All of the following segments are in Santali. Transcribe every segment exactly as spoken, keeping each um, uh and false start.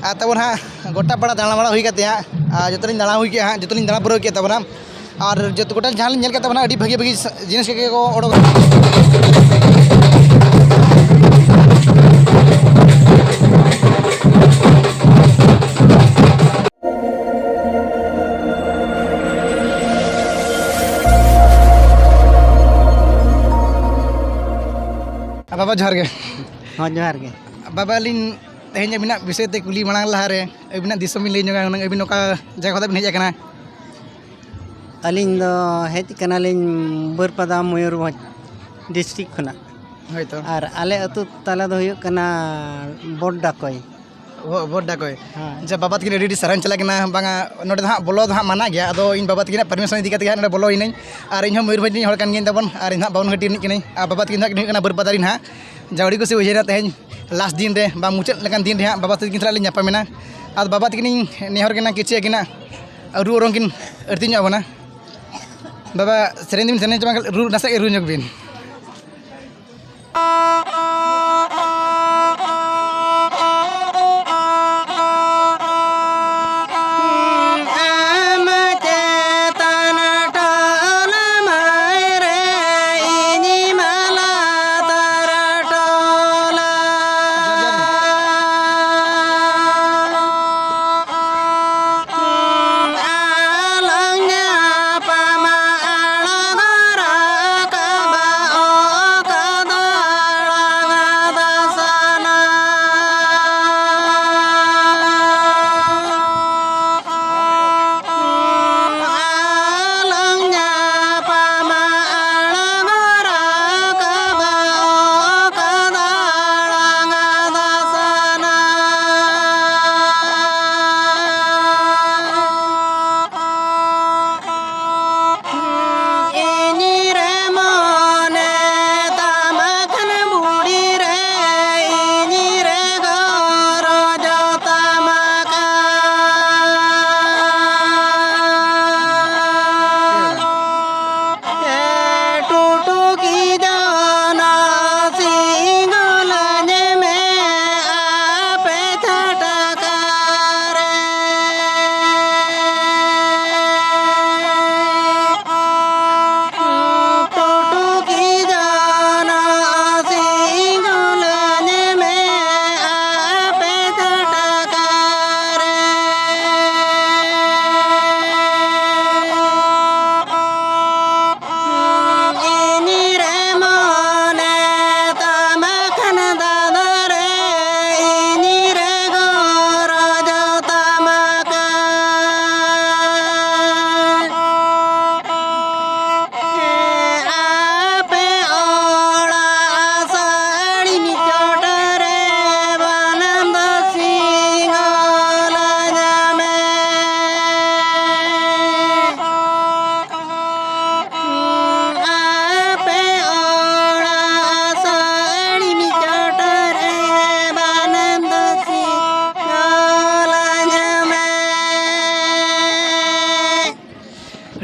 ᱟᱨ ᱛᱟᱵᱚᱱ ᱦᱟᱸᱜ ᱜᱚᱴᱟ ᱯᱟᱲᱟ ᱫᱟᱬᱟ ᱵᱟᱲᱟ ᱦᱩᱭ ᱠᱟᱛᱮ ᱦᱟᱸᱜ, ᱟᱨ ᱡᱚᱛᱚ ᱞᱤᱧ ᱫᱟᱬᱟ ᱦᱩᱭ ᱠᱮᱜᱼᱟ ᱦᱟᱸᱜ, ᱡᱚᱛᱚ ᱞᱤᱧ ᱫᱟᱬᱟ ᱯᱩᱨᱟᱹᱣ ᱠᱮᱫ ᱛᱟᱵᱚᱱᱟ᱾ ᱟᱨ ᱡᱚᱛᱚ ᱜᱚᱴᱟ ᱡᱟᱦᱟᱸ ᱞᱤᱧ ᱧᱮᱞ ᱠᱮᱫ ᱛᱟᱵᱚᱱᱟ, ᱟᱹᱰᱤ ᱵᱷᱟᱹᱜᱤ ᱵᱷᱟᱹᱜᱤ ᱡᱤᱱᱤᱥ ᱠᱚᱜᱮ ᱠᱚ ᱚᱰᱚᱠ᱾ ᱵᱟᱵᱟ, ᱡᱚᱦᱟᱨ ᱜᱮ᱾ ᱦᱚᱸ, ᱡᱚᱦᱟᱨ ᱜᱮ᱾ ᱵᱟᱵᱟ, ᱟᱹᱞᱤᱧ ᱛᱮᱦᱮᱧ ᱟᱹᱵᱤᱱᱟᱜ ᱵᱤᱥᱚᱭ ᱛᱮ ᱠᱩᱞᱤ ᱢᱟᱲᱟᱝ ᱞᱟᱦᱟᱨᱮ, ᱟᱹᱵᱤᱱᱟᱜ ᱫᱤᱥᱚᱢ ᱵᱤᱱ ᱞᱟᱹᱭ ᱧᱚᱜᱟ ᱦᱩᱱᱟᱹᱝ, ᱟᱹᱵᱤᱱ ᱚᱠᱟ ᱡᱟᱭᱜᱟ ᱠᱷᱚᱱᱟᱜ ᱵᱤᱱ ᱦᱮᱡ ᱟᱠᱟᱱᱟ? ᱟᱹᱞᱤᱧ ᱫᱚ ᱦᱮᱡ ᱠᱟᱱᱟᱞᱤᱧ ᱵᱟᱹᱨᱯᱟᱫᱟ, ᱢᱚᱭᱩᱨᱵᱷᱚᱸᱡᱽ ᱰᱤᱥᱴᱨᱤᱠᱴ ᱠᱷᱚᱱᱟᱜ᱾ ᱦᱳᱭ ᱛᱚ᱾ ᱟᱨ ᱟᱞᱮ ᱟᱹᱛᱩ ᱛᱟᱞᱟ ᱫᱚ ᱦᱩᱭᱩᱜ ᱠᱟᱱᱟ ᱵᱚᱰᱰᱟᱠᱚᱭ᱾ ᱚ, ᱵᱚᱰᱰᱟᱠᱚᱭ᱾ ᱦᱮᱸ᱾ ᱡᱟ, ᱵᱟᱵᱟ ᱛᱟᱹᱠᱤᱱ ᱟᱹᱰᱤ ᱟᱹᱰᱤ ᱥᱟᱨᱦᱟᱣ ᱪᱟᱞᱟᱜ ᱠᱟᱱᱟ᱾ ᱵᱟᱝᱟ, ᱱᱚᱰᱮ ᱫᱚ ᱦᱟᱸᱜ ᱵᱚᱞᱚ ᱫᱚ ᱦᱟᱸᱜ ᱢᱟᱱᱟ ᱜᱮᱭᱟ᱾ ᱟᱫᱚ ᱤᱧ ᱵᱟᱵᱟ ᱛᱟᱹᱠᱤᱱᱟᱜ ᱯᱟᱨᱢᱤᱥᱚᱱ ᱤᱫᱤ ᱠᱟᱛᱮ ᱜᱮ ᱦᱟᱸᱜ ᱱᱚᱰᱮ ᱵᱚᱞᱚᱭᱮᱱᱟᱹᱧ᱾ ᱟᱨ ᱤᱧ ᱦᱚᱸ ᱢᱚᱭᱩᱨᱵᱷᱚᱸᱡᱽ ᱨᱤᱱᱤᱡ ᱦᱚᱲ ᱠᱟᱱ ᱜᱤᱭᱟᱹᱧ ᱛᱟᱵᱚᱱ, ᱟᱨ ᱤᱧ ᱦᱟᱸᱜ ᱵᱟᱵᱚᱱᱜᱷᱟᱹᱴᱤ ᱨᱤᱱᱤᱡ ᱠᱟᱹᱱᱟᱹᱧ᱾ ᱟᱨ ᱵᱟᱵᱟ ᱛᱟᱹᱠᱤᱱ ᱫᱚ ᱦᱟᱸᱜ ᱠᱤᱱ ᱦᱩᱭᱩᱜ ᱠᱟᱱᱟ ᱵᱟᱹᱨᱯᱟᱫᱟ ᱨᱤᱱ ᱦᱟᱸᱜ᱾ ᱡᱟ, ᱟᱹᱰᱤ ᱠᱩᱥᱤ ᱵᱩᱡᱷᱟᱹᱣᱮᱱᱟ ᱛᱮᱦᱮᱧ ᱞᱟᱥᱴ ᱫᱤᱱ ᱨᱮ, ᱵᱟᱝ ᱢᱩᱪᱟᱹᱫ ᱞᱮᱠᱟᱱ ᱫᱤᱱ ᱨᱮ ᱦᱟᱸᱜ ᱵᱟᱵᱟ ᱛᱟᱹᱠᱤᱱ ᱥᱟᱞᱟᱜ ᱞᱤᱧ ᱧᱟᱯᱟᱢᱮᱱᱟ᱾ ᱟᱨ ᱵᱟᱵᱟ ᱛᱟᱹᱠᱤᱱᱤᱧ ᱱᱮᱦᱚᱨ ᱠᱤᱱᱟ ᱠᱤᱪᱷᱩ ᱟᱹᱠᱤᱱᱟᱜ ᱨᱩ ᱚᱨᱚᱝ ᱠᱤᱱ ᱟᱹᱲᱛᱤ ᱧᱚᱜ ᱟᱵᱚᱱᱟ᱾ ᱵᱟᱵᱟ, ᱥᱮᱨᱮᱧ ᱫᱚᱵᱤᱱ ᱥᱮᱨᱮᱧ ᱪᱟᱵᱟ ᱠᱮᱫ, ᱨᱩ ᱱᱟᱥᱮ ᱜᱮ ᱨᱩ ᱧᱚᱜ ᱵᱤᱱ᱾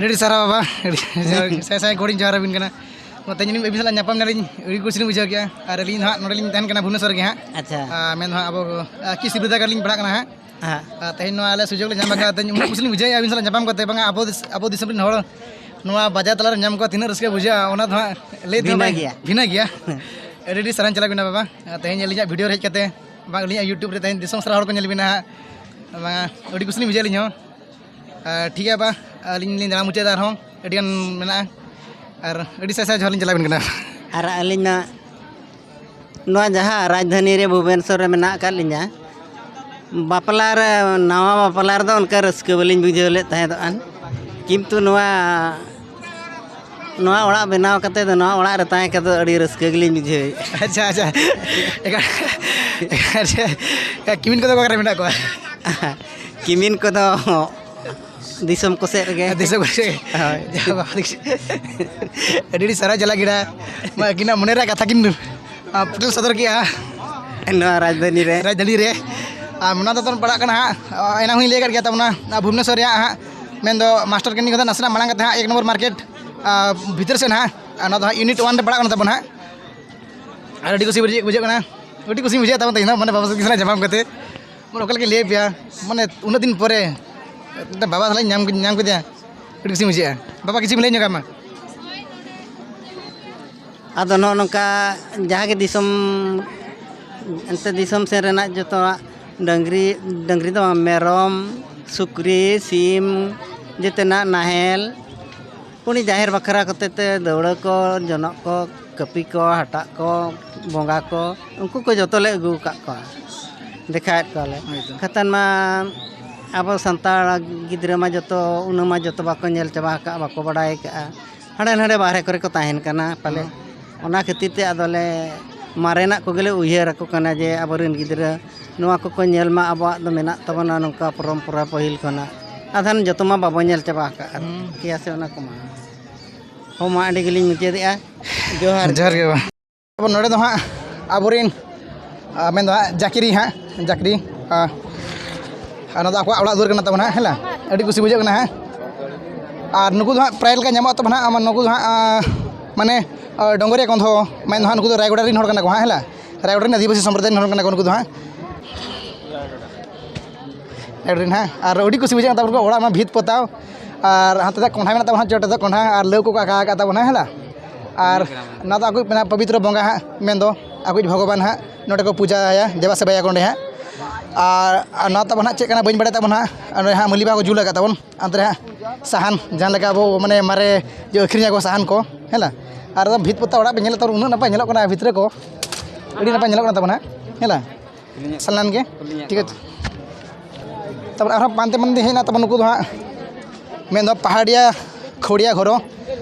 ᱟᱹᱰᱤ ᱥᱟᱨᱦᱟᱣ ᱵᱟᱵᱟ, ᱟᱹᱰᱤ ᱡᱚᱦᱟᱨ, ᱥᱟᱭ ᱥᱟᱭ ᱜᱚᱲᱤᱧ ᱡᱚᱦᱟᱨ ᱟᱵᱤᱱ ᱠᱟᱱᱟ᱾ ᱛᱮᱦᱮᱧ ᱟᱹᱵᱤᱱ ᱥᱟᱞᱟᱜ ᱧᱟᱯᱟᱢ ᱱᱟᱞᱤᱧ, ᱟᱹᱰᱤ ᱠᱩᱥᱤ ᱞᱤᱧ ᱵᱩᱡᱷᱟᱹᱣ ᱠᱮᱜᱼᱟ᱾ ᱟᱨ ᱟᱹᱞᱤᱧ ᱫᱚ ᱦᱟᱸᱜ ᱱᱚᱰᱮ ᱞᱤᱧ ᱛᱟᱦᱮᱱ ᱠᱟᱱᱟ ᱵᱷᱩᱵᱽᱱᱮᱥᱚᱨ ᱨᱮᱜᱮ ᱦᱟᱸᱜ᱾ ᱟᱪᱪᱷᱟ᱾ ᱟᱨ ᱢᱮᱱ ᱫᱚ ᱦᱟᱸᱜ ᱟᱵᱚ, ᱟᱨ ᱠᱤᱥᱤ ᱵᱤᱨᱫᱟᱹᱜᱟᱲ ᱞᱤᱧ ᱯᱟᱲᱦᱟᱜ ᱠᱟᱱᱟ ᱦᱟᱸᱜ᱾ ᱦᱮᱸ᱾ ᱟᱨ ᱛᱮᱦᱮᱧ ᱱᱚᱣᱟ ᱟᱞᱮ ᱥᱩᱡᱳᱜᱽ ᱞᱮ ᱧᱟᱢ ᱟᱠᱟᱫ ᱛᱮ ᱩᱱᱟᱹᱜ ᱠᱩᱥᱤ ᱞᱤᱧ ᱵᱩᱡᱷᱟᱹᱣᱮᱫᱼᱟ ᱟᱹᱵᱤᱱ ᱥᱟᱞᱟᱜ ᱧᱟᱯᱟᱢ ᱠᱟᱛᱮ᱾ ᱵᱟᱝᱟ ᱟᱵᱚ ᱫᱤᱥ-, ᱟᱵᱚ ᱫᱤᱥᱚᱢ ᱨᱮᱱ ᱦᱚᱲ ᱱᱚᱣᱟ ᱵᱟᱡᱟᱨ ᱛᱟᱞᱟᱨᱮ ᱧᱟᱢ ᱠᱚᱣᱟ, ᱛᱤᱱᱟᱹᱜ ᱨᱟᱹᱥᱠᱟᱹ ᱵᱩᱡᱷᱟᱹᱜᱼᱟ, ᱚᱱᱟ ᱫᱚ ᱦᱟᱸᱜ ᱞᱟᱹᱭ ᱛᱮᱦᱚᱸ ᱵᱷᱤᱱᱟᱹ ᱵᱟᱝ ᱜᱮᱭᱟ᱾ ᱵᱷᱤᱱᱟᱹ ᱜᱮᱭᱟ᱾ ᱟᱹᱰᱤ ᱟᱹᱰᱤ ᱥᱟᱨᱦᱟᱣ ᱪᱟᱞᱟᱜ ᱠᱟᱱᱟ ᱵᱟᱵᱟ᱾ ᱟᱨ ᱛᱮᱦᱮᱧ ᱟᱹᱞᱤᱧᱟᱜ ᱵᱷᱤᱰᱤᱭᱳ ᱨᱮ ᱦᱮᱡ ᱠᱟᱛᱮ, ᱵᱟᱝ ᱟᱹᱞᱤᱧᱟᱜ YouTube ᱨᱮ ᱛᱮᱦᱮᱧ ᱫᱤᱥᱚᱢ ᱥᱟᱨᱟ ᱦᱚᱲ ᱠᱚ ᱧᱮᱞ ᱵᱤᱱᱟ ᱦᱟᱸᱜ᱾ ᱵᱟᱝᱟ, ᱟᱹᱰᱤ ᱠᱩᱥᱤ ᱞᱤᱧ ᱵᱩᱡᱷᱟᱹᱣᱟ ᱟᱹᱞᱤᱧ ᱦᱚᱸ᱾ ᱟᱨ ᱴᱷᱤᱠ ᱜᱮᱭᱟ ᱵᱟ, ᱟᱹᱞᱤᱧ ᱞᱤᱧ ᱫᱟᱬᱟ ᱢᱩᱪᱟᱹᱫ ᱮᱫᱟ, ᱟᱨᱦᱚᱸ ᱟᱹᱰᱤᱜᱟᱱ ᱢᱮᱱᱟᱜᱼᱟ᱾ ᱟᱨ ᱟᱹᱰᱤ ᱥᱟᱭ ᱥᱟᱭ ᱡᱚᱦᱟᱨ ᱞᱤᱧ ᱪᱟᱞᱟᱵᱤᱱ ᱠᱟᱱᱟ᱾ ᱟᱨ ᱟᱹᱞᱤᱧ ᱢᱟ ᱱᱚᱣᱟ ᱡᱟᱦᱟᱸ ᱨᱟᱡᱽᱫᱷᱟᱱᱤ ᱨᱮ ᱵᱷᱩᱵᱽᱱᱮᱥᱚᱨ ᱨᱮ ᱢᱮᱱᱟᱜ ᱟᱠᱟᱫ ᱞᱤᱧᱟ, ᱵᱟᱯᱞᱟ ᱨᱮ, ᱱᱟᱣᱟ ᱵᱟᱯᱞᱟ ᱨᱮᱫᱚ ᱚᱱᱠᱟ ᱨᱟᱹᱥᱠᱟᱹ ᱵᱟᱹᱞᱤᱧ ᱵᱩᱡᱷᱟᱹᱣ ᱞᱮᱫ ᱛᱟᱦᱮᱸᱫᱚᱜᱼᱟ, ᱠᱤᱱᱛᱩ ᱱᱚᱣᱟ, ᱱᱚᱣᱟ ᱚᱲᱟᱜ ᱵᱮᱱᱟᱣ ᱠᱟᱛᱮ ᱫᱚ, ᱱᱚᱣᱟ ᱚᱲᱟᱜ ᱨᱮ ᱛᱟᱦᱮᱸ ᱠᱟᱛᱮ ᱫᱚ ᱟᱹᱰᱤ ᱨᱟᱹᱥᱠᱟᱹ ᱜᱮᱞᱤᱧ ᱵᱩᱡᱷᱟᱹᱣᱮᱫᱼᱟ᱾ ᱟᱪᱪᱷᱟ, ᱟᱪᱪᱷᱟ᱾ ᱮᱠᱟᱞ, ᱮᱠᱟᱞ, ᱠᱤᱢᱤᱱ ᱠᱚᱫᱚ ᱚᱠᱟ ᱠᱚᱨᱮ ᱢᱮᱱᱟᱜ ᱠᱚᱣᱟ? ᱠᱤᱢᱤᱱ ᱠᱚᱫᱚ ᱫᱤᱥᱚᱢ ᱠᱚ ᱥᱮᱫ ᱨᱮᱜᱮ᱾ ᱫᱤᱥᱚᱢ ᱠᱚ ᱥᱮᱫ᱾ ᱦᱳᱭ᱾ ᱡᱟᱦᱟᱸ ᱵᱟᱝ ᱟᱹᱰᱤ ᱟᱹᱰᱤ ᱥᱟᱨᱦᱟᱣ ᱪᱟᱞᱟᱜ ᱜᱮᱰᱟ᱾ ᱢᱟ ᱟᱹᱠᱤᱱᱟᱜ ᱢᱚᱱᱮ ᱨᱮᱭᱟᱜ ᱠᱟᱛᱷᱟ ᱠᱤᱱ, ᱟ, ᱯᱷᱩᱴᱮᱞ ᱥᱚᱫᱚᱨ ᱠᱮᱜᱼᱟ᱾ ᱱᱚᱣᱟ ᱨᱟᱡᱽᱫᱷᱟᱱᱤ ᱨᱮ᱾ ᱨᱟᱡᱽᱫᱷᱟᱱᱤ ᱨᱮ᱾ ᱟᱨ ᱚᱱᱟ ᱫᱚ ᱛᱟᱵᱚᱱ ᱯᱟᱲᱟᱜ ᱠᱟᱱᱟ ᱦᱟᱸᱜ, ᱟ, ᱮᱱᱟᱝ ᱦᱚᱸᱧ ᱞᱟᱹᱭ ᱟᱠᱟᱫ ᱜᱮᱭᱟ ᱛᱟᱵᱚᱱᱟ, ᱟ, ᱵᱷᱩᱵᱽᱱᱮᱥᱚᱨ ᱨᱮᱭᱟᱜ ᱦᱟᱸᱜ, ᱢᱮᱱᱫᱚ ᱢᱟᱥᱴᱟᱨ ᱠᱮᱱᱴᱤᱱ ᱠᱷᱚᱱ ᱫᱚ ᱱᱟᱥᱮᱱᱟᱜ ᱢᱟᱲᱟᱝ ᱠᱟᱛᱮ ᱦᱟᱸᱜ, ᱮᱠ ᱱᱚᱢᱵᱚᱨ ᱢᱟᱨᱠᱮᱴ, ᱟ, ᱵᱷᱤᱛᱤᱨ ᱥᱮᱱ ᱦᱟᱸᱜ, ᱟᱨ ᱚᱱᱟ ᱫᱚ ᱦᱟᱸᱜ ᱤᱭᱩᱱᱤᱴ ᱚᱣᱟᱱ ᱨᱮ ᱯᱟᱲᱟᱜ ᱠᱟᱱᱟ ᱛᱟᱵᱚᱱ ᱦᱟᱸᱜ᱾ ᱟᱨ ᱟᱹᱰᱤ ᱠᱩᱥᱤ ᱵᱩᱡᱷᱟᱹᱜ, ᱵᱩᱡᱷᱟᱹᱜ ᱠᱟᱱᱟ, ᱟᱹᱰᱤ ᱠᱩᱥᱤ ᱵᱩᱡᱷᱟᱹᱜ ᱛᱟᱵᱚᱱ ᱛᱮᱦᱮᱧ ᱫᱚ, ᱢᱟᱱᱮ ᱵᱟᱵᱟ ᱥᱟᱞᱟᱜ ᱧᱟᱯᱟᱢ ᱠᱟᱛᱮ᱾ ᱢᱟᱱᱮ ᱚᱠᱟ ᱞᱮᱠᱟᱧ ᱞᱟᱹᱭ ᱟᱯᱮᱭᱟ, ᱢᱟᱱᱮ ᱩᱱᱟᱹᱜ ᱫᱤᱱ ᱯᱚᱨᱮ ᱢᱤᱫᱴᱟᱝ ᱵᱟᱵᱟ ᱥᱟᱞᱟᱜ ᱤᱧ ᱧᱟᱢ, ᱧᱟᱢ ᱠᱮᱫᱮᱭᱟ, ᱟᱹᱰᱤ ᱠᱩᱥᱤᱧ ᱵᱩᱡᱷᱟᱹᱜᱼᱟ᱾ ᱵᱟᱵᱟ, ᱠᱤᱪᱷᱩᱢ ᱞᱟᱹᱭ ᱧᱚᱜᱟ ᱢᱟ᱾ ᱟᱫᱚ ᱱᱚᱜᱼᱚ ᱱᱚᱝᱠᱟ ᱡᱟᱦᱟᱸ ᱜᱮ ᱫᱤᱥᱚᱢ, ᱮᱱᱛᱮ ᱫᱤᱥᱚᱢ ᱥᱮᱱ ᱨᱮᱱᱟᱜ ᱡᱚᱛᱚᱣᱟᱜ, ᱰᱟᱹᱝᱨᱤ, ᱰᱟᱹᱝᱨᱤ ᱫᱚ ᱵᱟᱝ, ᱢᱮᱨᱚᱢ, ᱥᱩᱠᱨᱤ, ᱥᱤᱢ, ᱡᱮᱛᱮᱱᱟᱜ, ᱱᱟᱦᱮᱞ, ᱩᱱᱤ ᱡᱟᱦᱮᱨ ᱵᱟᱠᱷᱨᱟ ᱠᱚᱛᱮ ᱛᱮ ᱫᱟᱹᱣᱲᱟᱹ ᱠᱚ, ᱡᱚᱱᱚᱜ ᱠᱚ, ᱠᱟᱹᱯᱤ ᱠᱚ, ᱦᱟᱴᱟᱜ ᱠᱚ, ᱵᱚᱸᱜᱟ ᱠᱚ, ᱩᱱᱠᱩ ᱠᱚ ᱡᱚᱛᱚ ᱞᱮ ᱟᱹᱜᱩ ᱟᱠᱟᱫ ᱠᱚᱣᱟ, ᱫᱮᱠᱷᱟᱣᱮᱫ ᱠᱚᱣᱟᱞᱮ᱾ ᱦᱳᱭ ᱛᱚ᱾ ᱠᱷᱟᱛᱟᱱ ᱢᱟ ᱟᱵᱚ ᱥᱟᱱᱛᱟᱲ ᱜᱤᱫᱽᱨᱟᱹ ᱢᱟ ᱡᱚᱛᱚ, ᱩᱱᱟᱹᱜ ᱢᱟ ᱡᱚᱛᱚ ᱵᱟᱠᱚ ᱧᱮᱞ ᱪᱟᱵᱟ ᱟᱠᱟᱫᱼᱟ, ᱵᱟᱠᱚ ᱵᱟᱰᱟᱭ ᱟᱠᱟᱫᱼᱟ᱾ ᱦᱟᱸᱰᱮ ᱱᱟᱰᱮ ᱵᱟᱦᱨᱮ ᱠᱚᱨᱮ ᱠᱚ ᱛᱟᱦᱮᱱ ᱠᱟᱱᱟ ᱯᱟᱞᱮ᱾ ᱦᱩᱸ᱾ ᱚᱱᱟ ᱠᱷᱟᱹᱛᱤᱨ ᱛᱮ ᱟᱫᱚᱞᱮ ᱢᱟᱨᱮᱱᱟᱜ ᱠᱚᱜᱮᱞᱮ ᱩᱭᱦᱟᱹᱨ ᱟᱠᱚ ᱠᱟᱱᱟ ᱡᱮ ᱟᱵᱚᱨᱮᱱ ᱜᱤᱫᱽᱨᱟᱹ ᱱᱚᱣᱟ ᱠᱚᱠᱚ ᱧᱮᱞ ᱢᱟ, ᱟᱵᱚᱣᱟᱜ ᱫᱚ ᱢᱮᱱᱟᱜ ᱛᱟᱵᱚᱱᱟ ᱱᱚᱝᱠᱟ ᱯᱚᱨᱚᱢᱯᱚᱨᱟ ᱯᱟᱹᱦᱤᱞ ᱠᱷᱚᱱᱟᱜ᱾ ᱟᱫᱷᱟᱱ ᱡᱚᱛᱚ ᱢᱟ ᱵᱟᱵᱚ ᱧᱮᱞ ᱪᱟᱵᱟ ᱟᱠᱟᱫᱼᱟ᱾ ᱦᱩᱸ᱾ ᱴᱷᱤᱠ ᱜᱮᱭᱟ ᱥᱮ? ᱚᱱᱟ ᱠᱚᱢᱟ᱾ ᱦᱚᱸ, ᱢᱟ ᱟᱹᱰᱤ ᱜᱮᱞᱤᱧ ᱢᱩᱪᱟᱹᱫᱮᱜᱼᱟ᱾ ᱡᱚᱦᱟᱨ᱾ ᱡᱚᱦᱟᱨ ᱜᱮ ᱵᱟᱵᱟ᱾ ᱟᱵᱚ ᱱᱚᱰᱮ ᱫᱚ ᱦᱟᱸᱜ ᱟᱵᱚᱨᱮᱱ, ᱟ, ᱢᱮᱱᱫᱚ ᱦᱟᱸᱜ ᱡᱟᱹᱠᱨᱤ ᱦᱟᱸᱜ, ᱡᱟᱹᱠᱨᱤ, ᱟ, ᱟᱨ ᱱᱚᱣᱟ ᱫᱚ ᱟᱠᱚᱣᱟᱜ ᱚᱲᱟᱜ ᱫᱩᱣᱟᱹᱨ ᱠᱟᱱᱟ ᱛᱟᱵᱚᱱ ᱦᱟᱸᱜ, ᱦᱮᱸ ᱞᱟ? ᱟᱹᱰᱤ ᱠᱩᱥᱤ ᱵᱩᱡᱷᱟᱹᱜ ᱠᱟᱱᱟ ᱦᱟᱸᱜ᱾ ᱟᱨ ᱱᱩᱠᱩ ᱫᱚ ᱦᱟᱸᱜ ᱯᱨᱟᱭ ᱞᱮᱠᱟ ᱧᱟᱢᱚᱜ ᱛᱟᱵᱚᱱᱟ ᱦᱟᱸᱜ, ᱱᱩᱠᱩ ᱫᱚ ᱦᱟᱸᱜ ᱢᱟᱱᱮ ᱰᱚᱝᱜᱚᱨᱤᱭᱟ ᱠᱚᱸᱫᱷᱚ, ᱢᱮᱱ ᱫᱚ ᱦᱟᱸᱜ ᱱᱩᱠᱩ ᱫᱚ ᱨᱟᱭᱜᱚᱰᱟ ᱨᱮᱱ ᱦᱚᱲ ᱠᱟᱱᱟ ᱠᱚ ᱦᱟᱸᱜ, ᱦᱮᱸ ᱞᱟ? ᱨᱟᱭᱜᱚᱰᱟ ᱨᱮᱱ ᱟᱹᱫᱤᱵᱟᱹᱥᱤ ᱥᱚᱢᱯᱨᱚᱫᱟᱭ ᱨᱮᱱ ᱦᱚᱲ ᱠᱟᱱᱟ ᱠᱚ ᱱᱩᱠᱩ ᱫᱚ ᱦᱟᱸᱜ᱾ ᱨᱟᱭᱜᱚᱰᱟ ᱨᱮᱱ ᱦᱟᱸᱜ, ᱟᱨ ᱟᱹᱰᱤ ᱠᱩᱥᱤ ᱵᱩᱡᱷᱟᱹᱜ ᱠᱟᱱ ᱛᱟᱵᱚᱱᱟ ᱚᱲᱟᱜ ᱢᱟ ᱵᱷᱤᱛ ᱯᱚᱛᱟᱣ, ᱟᱨ ᱦᱟᱱᱛᱮ ᱫᱚ ᱠᱚᱸᱰᱷᱟ ᱢᱮᱱᱟᱜ ᱛᱟᱵᱚᱱᱟ ᱦᱟᱸᱜ, ᱪᱚᱴ ᱨᱮᱫᱚ ᱠᱚᱸᱰᱷᱟ ᱟᱨ ᱞᱟᱹᱣ ᱠᱚᱠᱚ ᱟᱠᱟ ᱟᱠᱟᱫ ᱛᱟᱵᱚᱱᱟ, ᱦᱮᱸ ᱞᱟ? ᱟᱨ ᱱᱚᱣᱟ ᱫᱚ ᱟᱠᱚ ᱯᱚᱵᱤᱛᱨᱚ ᱵᱚᱸᱜᱟ ᱦᱟᱸᱜ, ᱢᱮᱱᱫᱚ ᱟᱠᱚᱭᱤᱡ ᱵᱷᱚᱜᱚᱵᱟᱱ ᱦᱟᱸᱜ, ᱱᱚᱰᱮ ᱠᱚ ᱯᱩᱡᱟᱹ ᱟᱭᱟ, ᱫᱮᱵᱟ ᱥᱮᱵᱟᱭᱟ ᱠᱚ ᱱᱚᱰᱮ ᱦᱟᱸᱜ᱾ ᱟᱨ ᱟᱨ ᱱᱚᱣᱟ ᱛᱟᱵᱚᱱ ᱦᱟᱸᱜ ᱪᱮᱫ ᱠᱟᱱᱟ ᱵᱟᱹᱧ ᱵᱟᱲᱟᱭ ᱛᱟᱵᱚᱱ ᱦᱟᱸᱜ, ᱟᱨ ᱱᱚᱰᱮ ᱦᱟᱸᱜ ᱢᱟᱹᱞᱤ ᱵᱟᱦᱟ ᱠᱚ ᱡᱩᱞ ᱟᱠᱟᱫ ᱛᱟᱵᱚᱱ, ᱚᱱᱛᱮ ᱨᱮ ᱦᱟᱸᱜ ᱥᱟᱦᱟᱱ, ᱡᱟᱦᱟᱸ ᱞᱮᱠᱟ ᱟᱵᱚ ᱢᱟᱱᱮ ᱢᱟᱨᱮ ᱡᱮ ᱟᱹᱠᱷᱨᱤᱧ ᱟᱠᱚ ᱥᱟᱦᱟᱱ ᱠᱚ, ᱦᱮᱸ ᱞᱟ? ᱟᱨ ᱮᱠᱫᱚᱢ ᱵᱷᱤᱛ ᱯᱚᱛᱟᱣ ᱚᱲᱟᱜ ᱯᱮ ᱧᱮᱞᱮᱫ ᱛᱟᱵᱚᱱ, ᱩᱱᱟᱹᱜ ᱱᱟᱯᱟᱭ ᱧᱮᱞᱚᱜ ᱠᱟᱱᱟ ᱵᱷᱤᱛᱨᱤ ᱠᱚ, ᱟᱹᱰᱤ ᱱᱟᱯᱟᱭ ᱧᱮᱞᱚᱜ ᱠᱟᱱᱟ ᱛᱟᱵᱚᱱ ᱦᱟᱸᱜ, ᱦᱮᱸ ᱞᱟ? ᱥᱟᱱᱟᱢ ᱜᱮ ᱴᱷᱤᱠ ᱟᱪᱷᱮ᱾ ᱛᱟᱨᱯᱚᱨ ᱟᱨᱦᱚᱸ ᱯᱟᱱᱛᱮ ᱯᱟᱱᱛᱮ ᱦᱮᱡ ᱮᱱᱟ ᱛᱟᱵᱚᱱ ᱱᱩᱠᱩ ᱫᱚ ᱦᱟᱸᱜ, ᱢᱮᱱᱫᱚ ᱯᱟᱦᱟᱲᱤᱭᱟ ᱠᱷᱚᱲᱤᱭᱟ ᱜᱷᱚᱨᱚ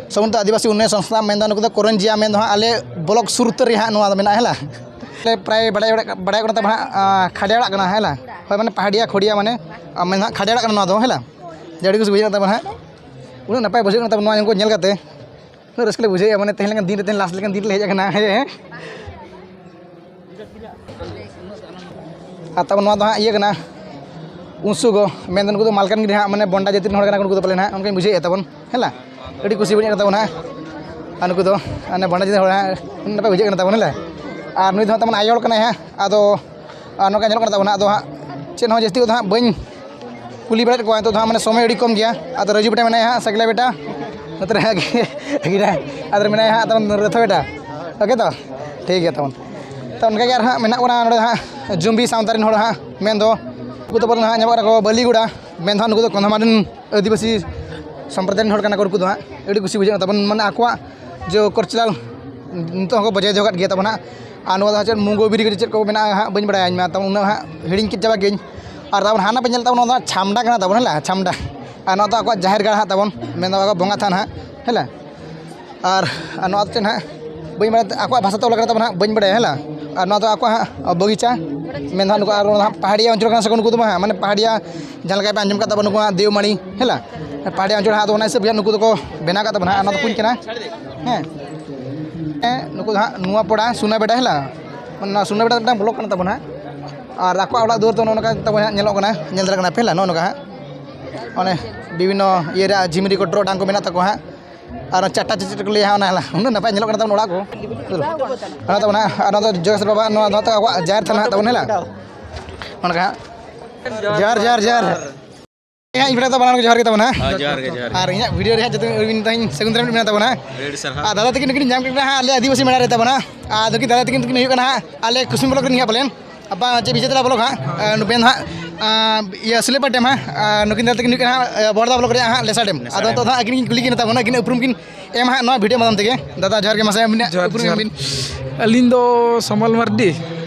ᱥᱚᱢᱚᱱᱛᱚ ᱟᱹᱫᱤᱵᱟᱹᱥᱤ ᱩᱱᱱᱚᱭᱚᱱ ᱥᱚᱝᱥᱛᱷᱟ, ᱢᱮᱱᱫᱚ ᱱᱩᱠᱩ ᱫᱚ ᱠᱚᱨᱚᱧᱡᱤᱭᱟ, ᱢᱮᱱᱫᱚ ᱦᱟᱸᱜ ᱟᱞᱮ ᱵᱞᱚᱠ ᱥᱩᱨ ᱩᱛᱟᱹᱨ ᱨᱮ ᱦᱟᱸᱜ ᱱᱚᱣᱟ ᱫᱚ ᱢᱮᱱᱟᱜᱼᱟ, ᱦᱮᱸ ᱞᱟ? ᱟᱞᱮ ᱯᱨᱟᱭ ᱵᱟᱲᱟᱭ ᱚᱲᱟᱜ, ᱵᱟᱲᱟᱭ ᱠᱟᱱᱟ ᱛᱟᱵᱚᱱ ᱦᱟᱸᱜ, ᱟᱸ, ᱠᱷᱟᱰᱮ ᱟᱲᱟᱜ ᱠᱟᱱᱟ, ᱦᱮᱸ ᱞᱟ? ᱦᱳᱭ, ᱢᱟᱱᱮ ᱯᱟᱦᱟᱲᱤᱭᱟ ᱠᱷᱚᱲᱤᱭᱟ ᱢᱟᱱᱮ, ᱟᱸ, ᱢᱮᱱ ᱦᱟᱸᱜ ᱠᱷᱟᱰᱮ ᱟᱲᱟᱜ ᱠᱟᱱᱟ ᱱᱚᱣᱟ ᱫᱚ, ᱦᱮᱸ ᱞᱟ? ᱡᱮ ᱟᱹᱰᱤ ᱠᱩᱥᱤ ᱵᱩᱡᱷᱟᱹᱜ ᱠᱟᱱ ᱛᱟᱵᱚᱱ ᱦᱟᱸᱜ, ᱩᱱᱟᱹᱜ ᱱᱟᱯᱟᱭ ᱵᱩᱡᱷᱟᱹᱜ ᱠᱟᱱ ᱛᱟᱵᱚᱱ ᱱᱚᱣᱟ ᱠᱚ ᱧᱮᱞ ᱠᱟᱛᱮ᱾ ᱩᱱᱟᱹᱜ ᱨᱟᱹᱥᱠᱟᱹ ᱞᱮ ᱵᱩᱡᱷᱟᱹᱣᱮᱫᱼᱟ, ᱢᱟᱱᱮ ᱛᱮᱦᱮᱧ ᱞᱮᱠᱟᱱ ᱫᱤᱱ ᱨᱮ, ᱛᱮᱦᱮᱧ ᱞᱟᱥᱴ ᱞᱮᱠᱟᱱ ᱫᱤᱱ ᱨᱮᱞᱮ ᱦᱮᱡ ᱟᱠᱟᱱᱟ, ᱦᱮᱸ, ᱦᱮᱸ᱾ ᱟᱨ ᱛᱟᱵᱚᱱ ᱱᱚᱣᱟ ᱫᱚ ᱦᱟᱸᱜ ᱤᱭᱟᱹ ᱠᱟᱱᱟ, ᱩᱱᱥᱩᱜᱚ, ᱢᱮᱱᱫᱚ ᱱᱩᱠᱩ ᱫᱚ ᱢᱟᱞᱠᱟᱱᱜᱤᱨᱤ ᱦᱟᱸᱜ, ᱢᱟᱱᱮ ᱵᱚᱱᱰᱟ ᱡᱟᱹᱛᱤ ᱨᱮᱱ ᱦᱚᱲ ᱠᱟᱱᱟ ᱠᱚ ᱱᱩᱠᱩ ᱫᱚ ᱯᱟᱞᱮᱱ ᱦᱟᱸᱜ, ᱚᱱᱠᱟᱧ ᱵᱩᱡᱷᱟᱹᱣᱮᱫᱼᱟ ᱛᱟᱵᱚᱱ, ᱦᱮᱸ ᱞᱟ? ᱟᱹᱰᱤ ᱠᱩᱥᱤ ᱵᱩᱡᱷᱟᱹᱜ ᱠᱟᱱ ᱛᱟᱵᱚᱱᱟ ᱦᱟᱸᱜ᱾ ᱟᱨ ᱱᱩᱠᱩ ᱫᱚ ᱦᱟᱱᱮ ᱵᱚᱱᱰᱟ ᱡᱟᱹᱛᱤ ᱨᱮᱱ ᱦᱚᱲ ᱦᱟᱸᱜ, ᱱᱟᱯᱟᱭ ᱵᱩᱡᱷᱟᱹᱜ ᱠᱟᱱᱟ ᱛᱟᱵᱚᱱ, ᱦᱮᱸ ᱞᱟ? ᱟᱨ ᱱᱩᱭ ᱫᱚ ᱦᱟᱸᱜ ᱛᱟᱵᱚᱱ ᱟᱭᱳ ᱦᱚᱲ ᱠᱟᱱᱟᱭ ᱦᱟᱸᱜ, ᱟᱫᱚ ᱟᱨ ᱱᱚᱝᱠᱟ ᱧᱮᱞᱚᱜ ᱠᱟᱱᱟ ᱛᱟᱵᱚᱱᱟ᱾ ᱟᱫᱚ ᱦᱟᱸᱜ ᱪᱮᱫ ᱦᱚᱸ ᱡᱟᱹᱥᱛᱤ ᱠᱚᱫᱚ ᱦᱟᱸᱜ ᱵᱟᱹᱧ ᱠᱩᱞᱤ ᱵᱟᱲᱟᱭᱮᱫ ᱠᱚᱣᱟ, ᱱᱤᱛᱚᱜ ᱫᱚ ᱦᱟᱸᱜ ᱢᱟᱱᱮ ᱥᱚᱢᱚᱭ ᱟᱹᱰᱤ ᱠᱚᱢ ᱜᱮᱭᱟ᱾ ᱟᱫᱚ ᱨᱟᱹᱡᱩ ᱵᱮᱴᱟ ᱢᱮᱱᱟᱭᱟ ᱦᱟᱸᱜ, ᱥᱟᱹᱠᱞᱟ ᱵᱮᱴᱟ, ᱱᱚᱛᱮ ᱨᱮ ᱦᱟᱸᱜ ᱟᱹᱠᱤᱱ, ᱟᱨ ᱢᱮᱱᱟᱭᱟ ᱦᱟᱸᱜ ᱛᱟᱵᱚᱱ ᱨᱟᱹᱛᱷᱟ ᱵᱮᱴᱟ᱾ ᱳᱠᱮ ᱛᱚ, ᱴᱷᱤᱠ ᱜᱮᱭᱟ ᱛᱟᱵᱚᱱ᱾ ᱛᱚ ᱚᱱᱠᱟ ᱜᱮ ᱟᱨ ᱦᱟᱸᱜ ᱢᱮᱱᱟᱜ ᱵᱚᱱᱟ ᱱᱚᱰᱮ ᱫᱚ ᱦᱟᱸᱜ ᱡᱩᱢᱵᱤ ᱥᱟᱶᱛᱟ ᱨᱮᱱ ᱦᱚᱲ ᱦᱟᱸᱜ, ᱢᱮᱱᱫᱚ ᱩᱱᱠᱩ ᱛᱟᱵᱚᱱ ᱦᱟᱸᱜ ᱧᱟᱢᱚᱜ ᱠᱟᱱᱟ ᱠᱚ ᱵᱟᱹᱞᱤᱜᱩᱲᱟ, ᱢᱮᱱᱫᱚ ᱦᱟᱸᱜ ᱱᱩᱠᱩ ᱫᱚ ᱠᱚᱸᱫᱷᱚᱢᱟ ᱨᱮᱱ ᱟᱹᱫᱤᱵᱟᱹᱥᱤ ᱥᱚᱢᱯᱨᱚᱫᱟᱭ ᱨᱮᱱ ᱦᱚᱲ ᱠᱟᱱᱟ ᱠᱚ ᱱᱩᱠᱩ ᱫᱚ ᱦᱟᱸᱜ᱾ ᱟᱹᱰᱤ ᱠᱩᱥᱤ ᱵᱩᱡᱷᱟᱹᱜ ᱠᱟᱱᱟ ᱛᱟᱵᱚᱱ, ᱢᱟᱱᱮ ᱟᱠᱚᱣᱟᱜ ᱡᱮ ᱠᱚᱨᱪᱟᱞ ᱱᱤᱛᱚᱜ ᱦᱚᱸᱠᱚ ᱵᱚᱡᱟᱭ ᱫᱚᱦᱚ ᱠᱟᱜ ᱜᱮᱭᱟ ᱛᱟᱵᱚᱱ ᱦᱟᱸᱜ᱾ ᱟᱨ ᱱᱚᱣᱟ ᱫᱚ ᱦᱟᱸᱜ ᱪᱮᱫ ᱢᱩᱜᱳ ᱵᱤᱨᱤ ᱠᱚ ᱪᱮᱫ ᱠᱚ ᱢᱮᱱᱟᱜᱼᱟ ᱦᱟᱸᱜ, ᱵᱟᱹᱧ ᱵᱟᱲᱟᱭᱟ ᱤᱧ ᱢᱟ, ᱛᱟᱵᱚᱱ ᱩᱱᱟᱹᱜ ᱦᱟᱸᱜ ᱦᱤᱲᱤᱧ ᱠᱮᱫ ᱪᱟᱵᱟ ᱠᱮᱫᱟᱹᱧ᱾ ᱟᱨ ᱛᱟᱵᱚᱱ ᱦᱟᱱᱟ ᱯᱮ ᱧᱮᱞ ᱛᱟᱵᱚᱱ, ᱱᱚᱣᱟ ᱫᱚ ᱦᱟᱸᱜ ᱪᱷᱟᱢᱰᱟ ᱠᱟᱱᱟ ᱛᱟᱵᱚᱱ, ᱦᱮᱸ ᱞᱟ, ᱪᱷᱟᱢᱰᱟ᱾ ᱟᱨ ᱱᱚᱣᱟ ᱫᱚ ᱟᱠᱚᱣᱟᱜ ᱡᱟᱦᱮᱨ ᱜᱟᱲ ᱦᱟᱸᱜ ᱛᱟᱵᱚᱱ, ᱢᱮᱱᱫᱚ ᱟᱠᱚᱣᱟᱜ ᱵᱚᱸᱜᱟ ᱛᱷᱟᱱ ᱦᱟᱸᱜ, ᱦᱮᱸ ᱞᱟ᱾ ᱟᱨ, ᱟᱨ ᱱᱚᱣᱟ ᱫᱚ ᱪᱮᱫ ᱦᱟᱸᱜ ᱵᱟᱹᱧ ᱵᱟᱲᱟᱭᱟ, ᱟᱠᱚᱣᱟᱜ ᱵᱷᱟᱥᱟ ᱛᱮ ᱚᱞ ᱠᱟᱱᱟ ᱛᱟᱵᱚᱱ ᱦᱟᱸᱜ, ᱵᱟᱹᱧ ᱵᱟᱲᱟᱭᱟ, ᱦᱮᱸ ᱞᱟ᱾ ᱟᱨ ᱱᱚᱣᱟ ᱫᱚ ᱟᱠᱚᱣᱟᱜ ᱦᱟᱸᱜ ᱵᱟᱜᱤᱪᱟ, ᱢᱮᱱᱫᱚ ᱦᱟᱸᱜ ᱱᱩᱠᱩ ᱟᱨ ᱱᱚᱣᱟ ᱫᱚ ᱦᱟᱸᱜ ᱯᱟᱦᱟᱲᱤᱭᱟ ᱚᱧᱪᱚᱞ ᱠᱟᱱᱟ ᱥᱮ ᱱᱩᱠᱩ ᱫᱚ ᱦᱟᱸᱜ, ᱢᱟᱱᱮ ᱯᱟᱦᱟᱲᱤᱭᱟ ᱡᱟᱦᱟᱸ ᱞᱮᱠᱟ ᱯᱮ ᱟᱸᱡᱚᱢ ᱠᱟᱫ ᱛᱟᱵᱚᱱᱟ ᱱᱩᱠᱩ ᱦᱟᱸᱜ ᱫᱮᱣᱢᱟᱹᱲᱤ, ᱦᱮᱸ ᱞᱟ᱾ ᱯᱟᱦᱟᱲᱤᱭᱟ ᱚᱧᱪᱚᱞ ᱦᱟᱸᱜ ᱟᱫᱚ ᱚᱱᱟ ᱦᱤᱥᱟᱹᱵ ᱜᱮ ᱦᱟᱸᱜ ᱱᱩᱠᱩ ᱫᱚᱠᱚ ᱵᱮᱱᱟᱣ ᱠᱟᱫ ᱛᱟᱵᱚᱱᱟ ᱦᱟᱸᱜ᱾ ᱟᱨ ᱱᱚᱣᱟ ᱫᱚ ᱠᱩᱧ ᱠᱟᱱᱟ, ᱦᱮᱸ᱾ ᱦᱮᱸ, ᱱᱩᱠᱩ ᱫᱚ ᱦᱟᱸᱜ ᱱᱚᱣᱟ ᱯᱚᱲᱟ ᱥᱩᱱᱟ ᱵᱮᱰᱟ, ᱦᱮᱸ ᱞᱟ᱾ ᱚᱱᱟ ᱥᱩᱱᱟ ᱵᱮᱰᱟ ᱢᱤᱫᱴᱟᱝ ᱵᱞᱚᱠ ᱠᱟᱱ ᱛᱟᱵᱚᱱᱟ ᱦᱟᱸᱜ᱾ ᱟᱨ ᱟᱠᱚᱣᱟᱜ ᱚᱲᱟᱜ ᱫᱩᱣᱟᱹᱨ ᱫᱚ ᱱᱚᱜᱼᱚ ᱱᱚᱝᱠᱟ ᱛᱟᱵᱚᱱ ᱦᱟᱸᱜ ᱧᱮᱞᱚᱜ ᱠᱟᱱᱟ, ᱧᱮᱞ ᱫᱟᱲᱮᱭᱟᱜ ᱠᱟᱱᱟ ᱯᱮ, ᱦᱮᱸ ᱞᱟ, ᱱᱚᱜᱼᱚ ᱱᱚᱝᱠᱟ ᱦᱟᱸᱜ᱾ ᱚᱱᱮ ᱵᱤᱵᱷᱤᱱᱱᱚ ᱤᱭᱟᱹ ᱨᱮᱭᱟᱜ ᱡᱷᱤᱢᱨᱤ ᱠᱚ ᱰᱨᱚ ᱰᱟᱝ ᱠᱚ ᱢᱮᱱᱟᱜ ᱛᱟᱠᱚᱣᱟ ᱦᱟᱸᱜ᱾ ᱟᱨ ᱪᱟᱴᱟ ᱪᱮᱫ ᱠᱚ ᱞᱟᱹᱭᱟ ᱦᱟᱸᱜ, ᱚᱱᱟ ᱦᱮᱞᱟ ᱩᱱᱟᱹᱜ ᱱᱟᱯᱟᱭ ᱧᱮᱞᱚᱜ ᱠᱟᱱᱟ ᱛᱟᱵᱚᱱ ᱚᱲᱟᱜ ᱠᱚ᱾ ᱚᱱᱟ ᱛᱟᱵᱚᱱ ᱦᱟᱸᱜ, ᱟᱨ ᱱᱚᱣᱟ ᱫᱚ ᱡᱚᱜᱮᱥ ᱵᱟᱵᱟ, ᱱᱚᱣᱟ ᱫᱚ ᱟᱵᱚᱣᱟᱜ ᱡᱟᱦᱮᱨ ᱛᱷᱟᱱ ᱦᱟᱸᱜ ᱛᱟᱵᱚᱱ ᱦᱮᱞᱟ᱾ ᱚᱱᱠᱟ ᱦᱟᱸᱜ᱾ ᱡᱚᱦᱟᱨ, ᱡᱚᱦᱟᱨ, ᱡᱚᱦᱟᱨ᱾ ᱦᱮᱸ, ᱤᱧ ᱵᱮᱴᱟ ᱫᱚ ᱵᱟᱱᱟᱨ ᱜᱮ ᱡᱚᱦᱟᱨ ᱜᱮ ᱛᱟᱵᱚᱱᱟ᱾ ᱦᱮᱸ, ᱡᱚᱦᱟᱨ ᱜᱮ, ᱡᱚᱦᱟᱨ ᱜᱮ᱾ ᱟᱨ ᱤᱧᱟᱹᱜ ᱵᱷᱤᱰᱤᱭᱳ ᱨᱮ ᱦᱟᱸᱜ ᱡᱚᱛᱚ ᱟᱹᱵᱤᱱ ᱛᱟᱦᱮᱸᱧ ᱥᱟᱹᱜᱩᱱ ᱫᱟᱨᱟᱢ ᱢᱮᱱᱟᱜ ᱛᱟᱵᱚᱱᱟ᱾ ᱟᱹᱰᱤ ᱟᱹᱰᱤ ᱥᱟᱨᱦᱟᱣ᱾ ᱟᱨ ᱫᱟᱫᱟ ᱛᱟᱹᱠᱤᱱ ᱱᱩᱠᱤᱱ ᱧᱟᱢ ᱠᱮᱫ ᱠᱤᱱᱟ ᱦᱟᱸᱜ ᱟᱞᱮ ᱟᱹᱫᱤᱵᱟᱹᱥᱤ ᱢᱮᱲᱟ ᱨᱮ ᱛᱟᱵᱚᱱᱟ᱾ ᱟᱨ ᱱᱩᱠᱤᱱ ᱫᱟᱫᱟ ᱛᱟᱹᱠᱤᱱ ᱫᱚᱠᱤᱱ ᱦᱩᱭᱩᱜ ᱠᱟᱱᱟ ᱦᱟᱸᱜ ᱟᱞᱮ ᱠᱩᱥᱩᱢ ᱵᱞᱚᱠ ᱨᱮᱱ ᱦᱟᱸᱜ ᱯᱟᱞᱮᱱ᱾ ᱟᱵᱟ ᱪᱮᱫ ᱵᱤᱡᱮᱛᱟᱲᱟ ᱵᱞᱚᱠ ᱦᱟᱸᱜ, ᱟᱨ ᱱᱩᱠᱤᱱ ᱫᱚ ᱦᱟᱸᱜ, ᱟᱨ ᱤᱭᱟᱹ ᱥᱩᱞᱮᱯᱟᱲ ᱰᱮᱢ ᱦᱟᱸᱜ, ᱟᱨ ᱱᱩᱠᱤᱱ ᱫᱟᱫᱟ ᱛᱟᱹᱠᱤᱱ ᱦᱩᱭᱩᱜ ᱠᱟᱱᱟ ᱦᱟᱸᱜ, ᱟᱨ ᱵᱚᱲᱫᱟ ᱵᱞᱚᱠ ᱨᱮᱭᱟᱜ ᱦᱟᱸᱜ ᱞᱮᱥᱟ ᱰᱮᱢ᱾ ᱞᱮᱥᱟ ᱟᱫᱚ ᱰᱮᱢ᱾ ᱱᱤᱛᱚᱜ ᱫᱚ ᱦᱟᱸᱜ ᱟᱹᱠᱤᱱ ᱜᱮ ᱠᱩᱞᱤ ᱠᱤᱱᱟ ᱛᱟᱵᱚᱱᱟ, ᱟᱹᱠᱤᱱ ᱩᱯᱨᱩᱢ ᱠᱤᱱ ᱮᱢᱟ ᱦᱟᱸᱜ ᱱᱚᱣᱟ ᱵᱷᱤᱰᱤᱭᱳ ᱢᱟᱫᱽᱫᱷᱚᱢ ᱛᱮᱜᱮ᱾ ᱫᱟᱫᱟ, ᱡᱚᱦᱟᱨ ᱜᱮ, ᱡᱚᱦᱟᱨ ᱢᱟᱥᱮ ᱟᱹᱵᱤᱱᱟᱜ ᱡᱚᱦᱟᱨ, ᱩᱯᱨᱩᱢ ᱡᱚᱦᱟᱨ᱾ ᱮᱢ ᱵᱤᱱ᱾ ᱟᱹᱞᱤᱧ ᱫᱚ ᱥᱟᱢᱟᱞ ᱢᱟᱨᱰᱤ᱾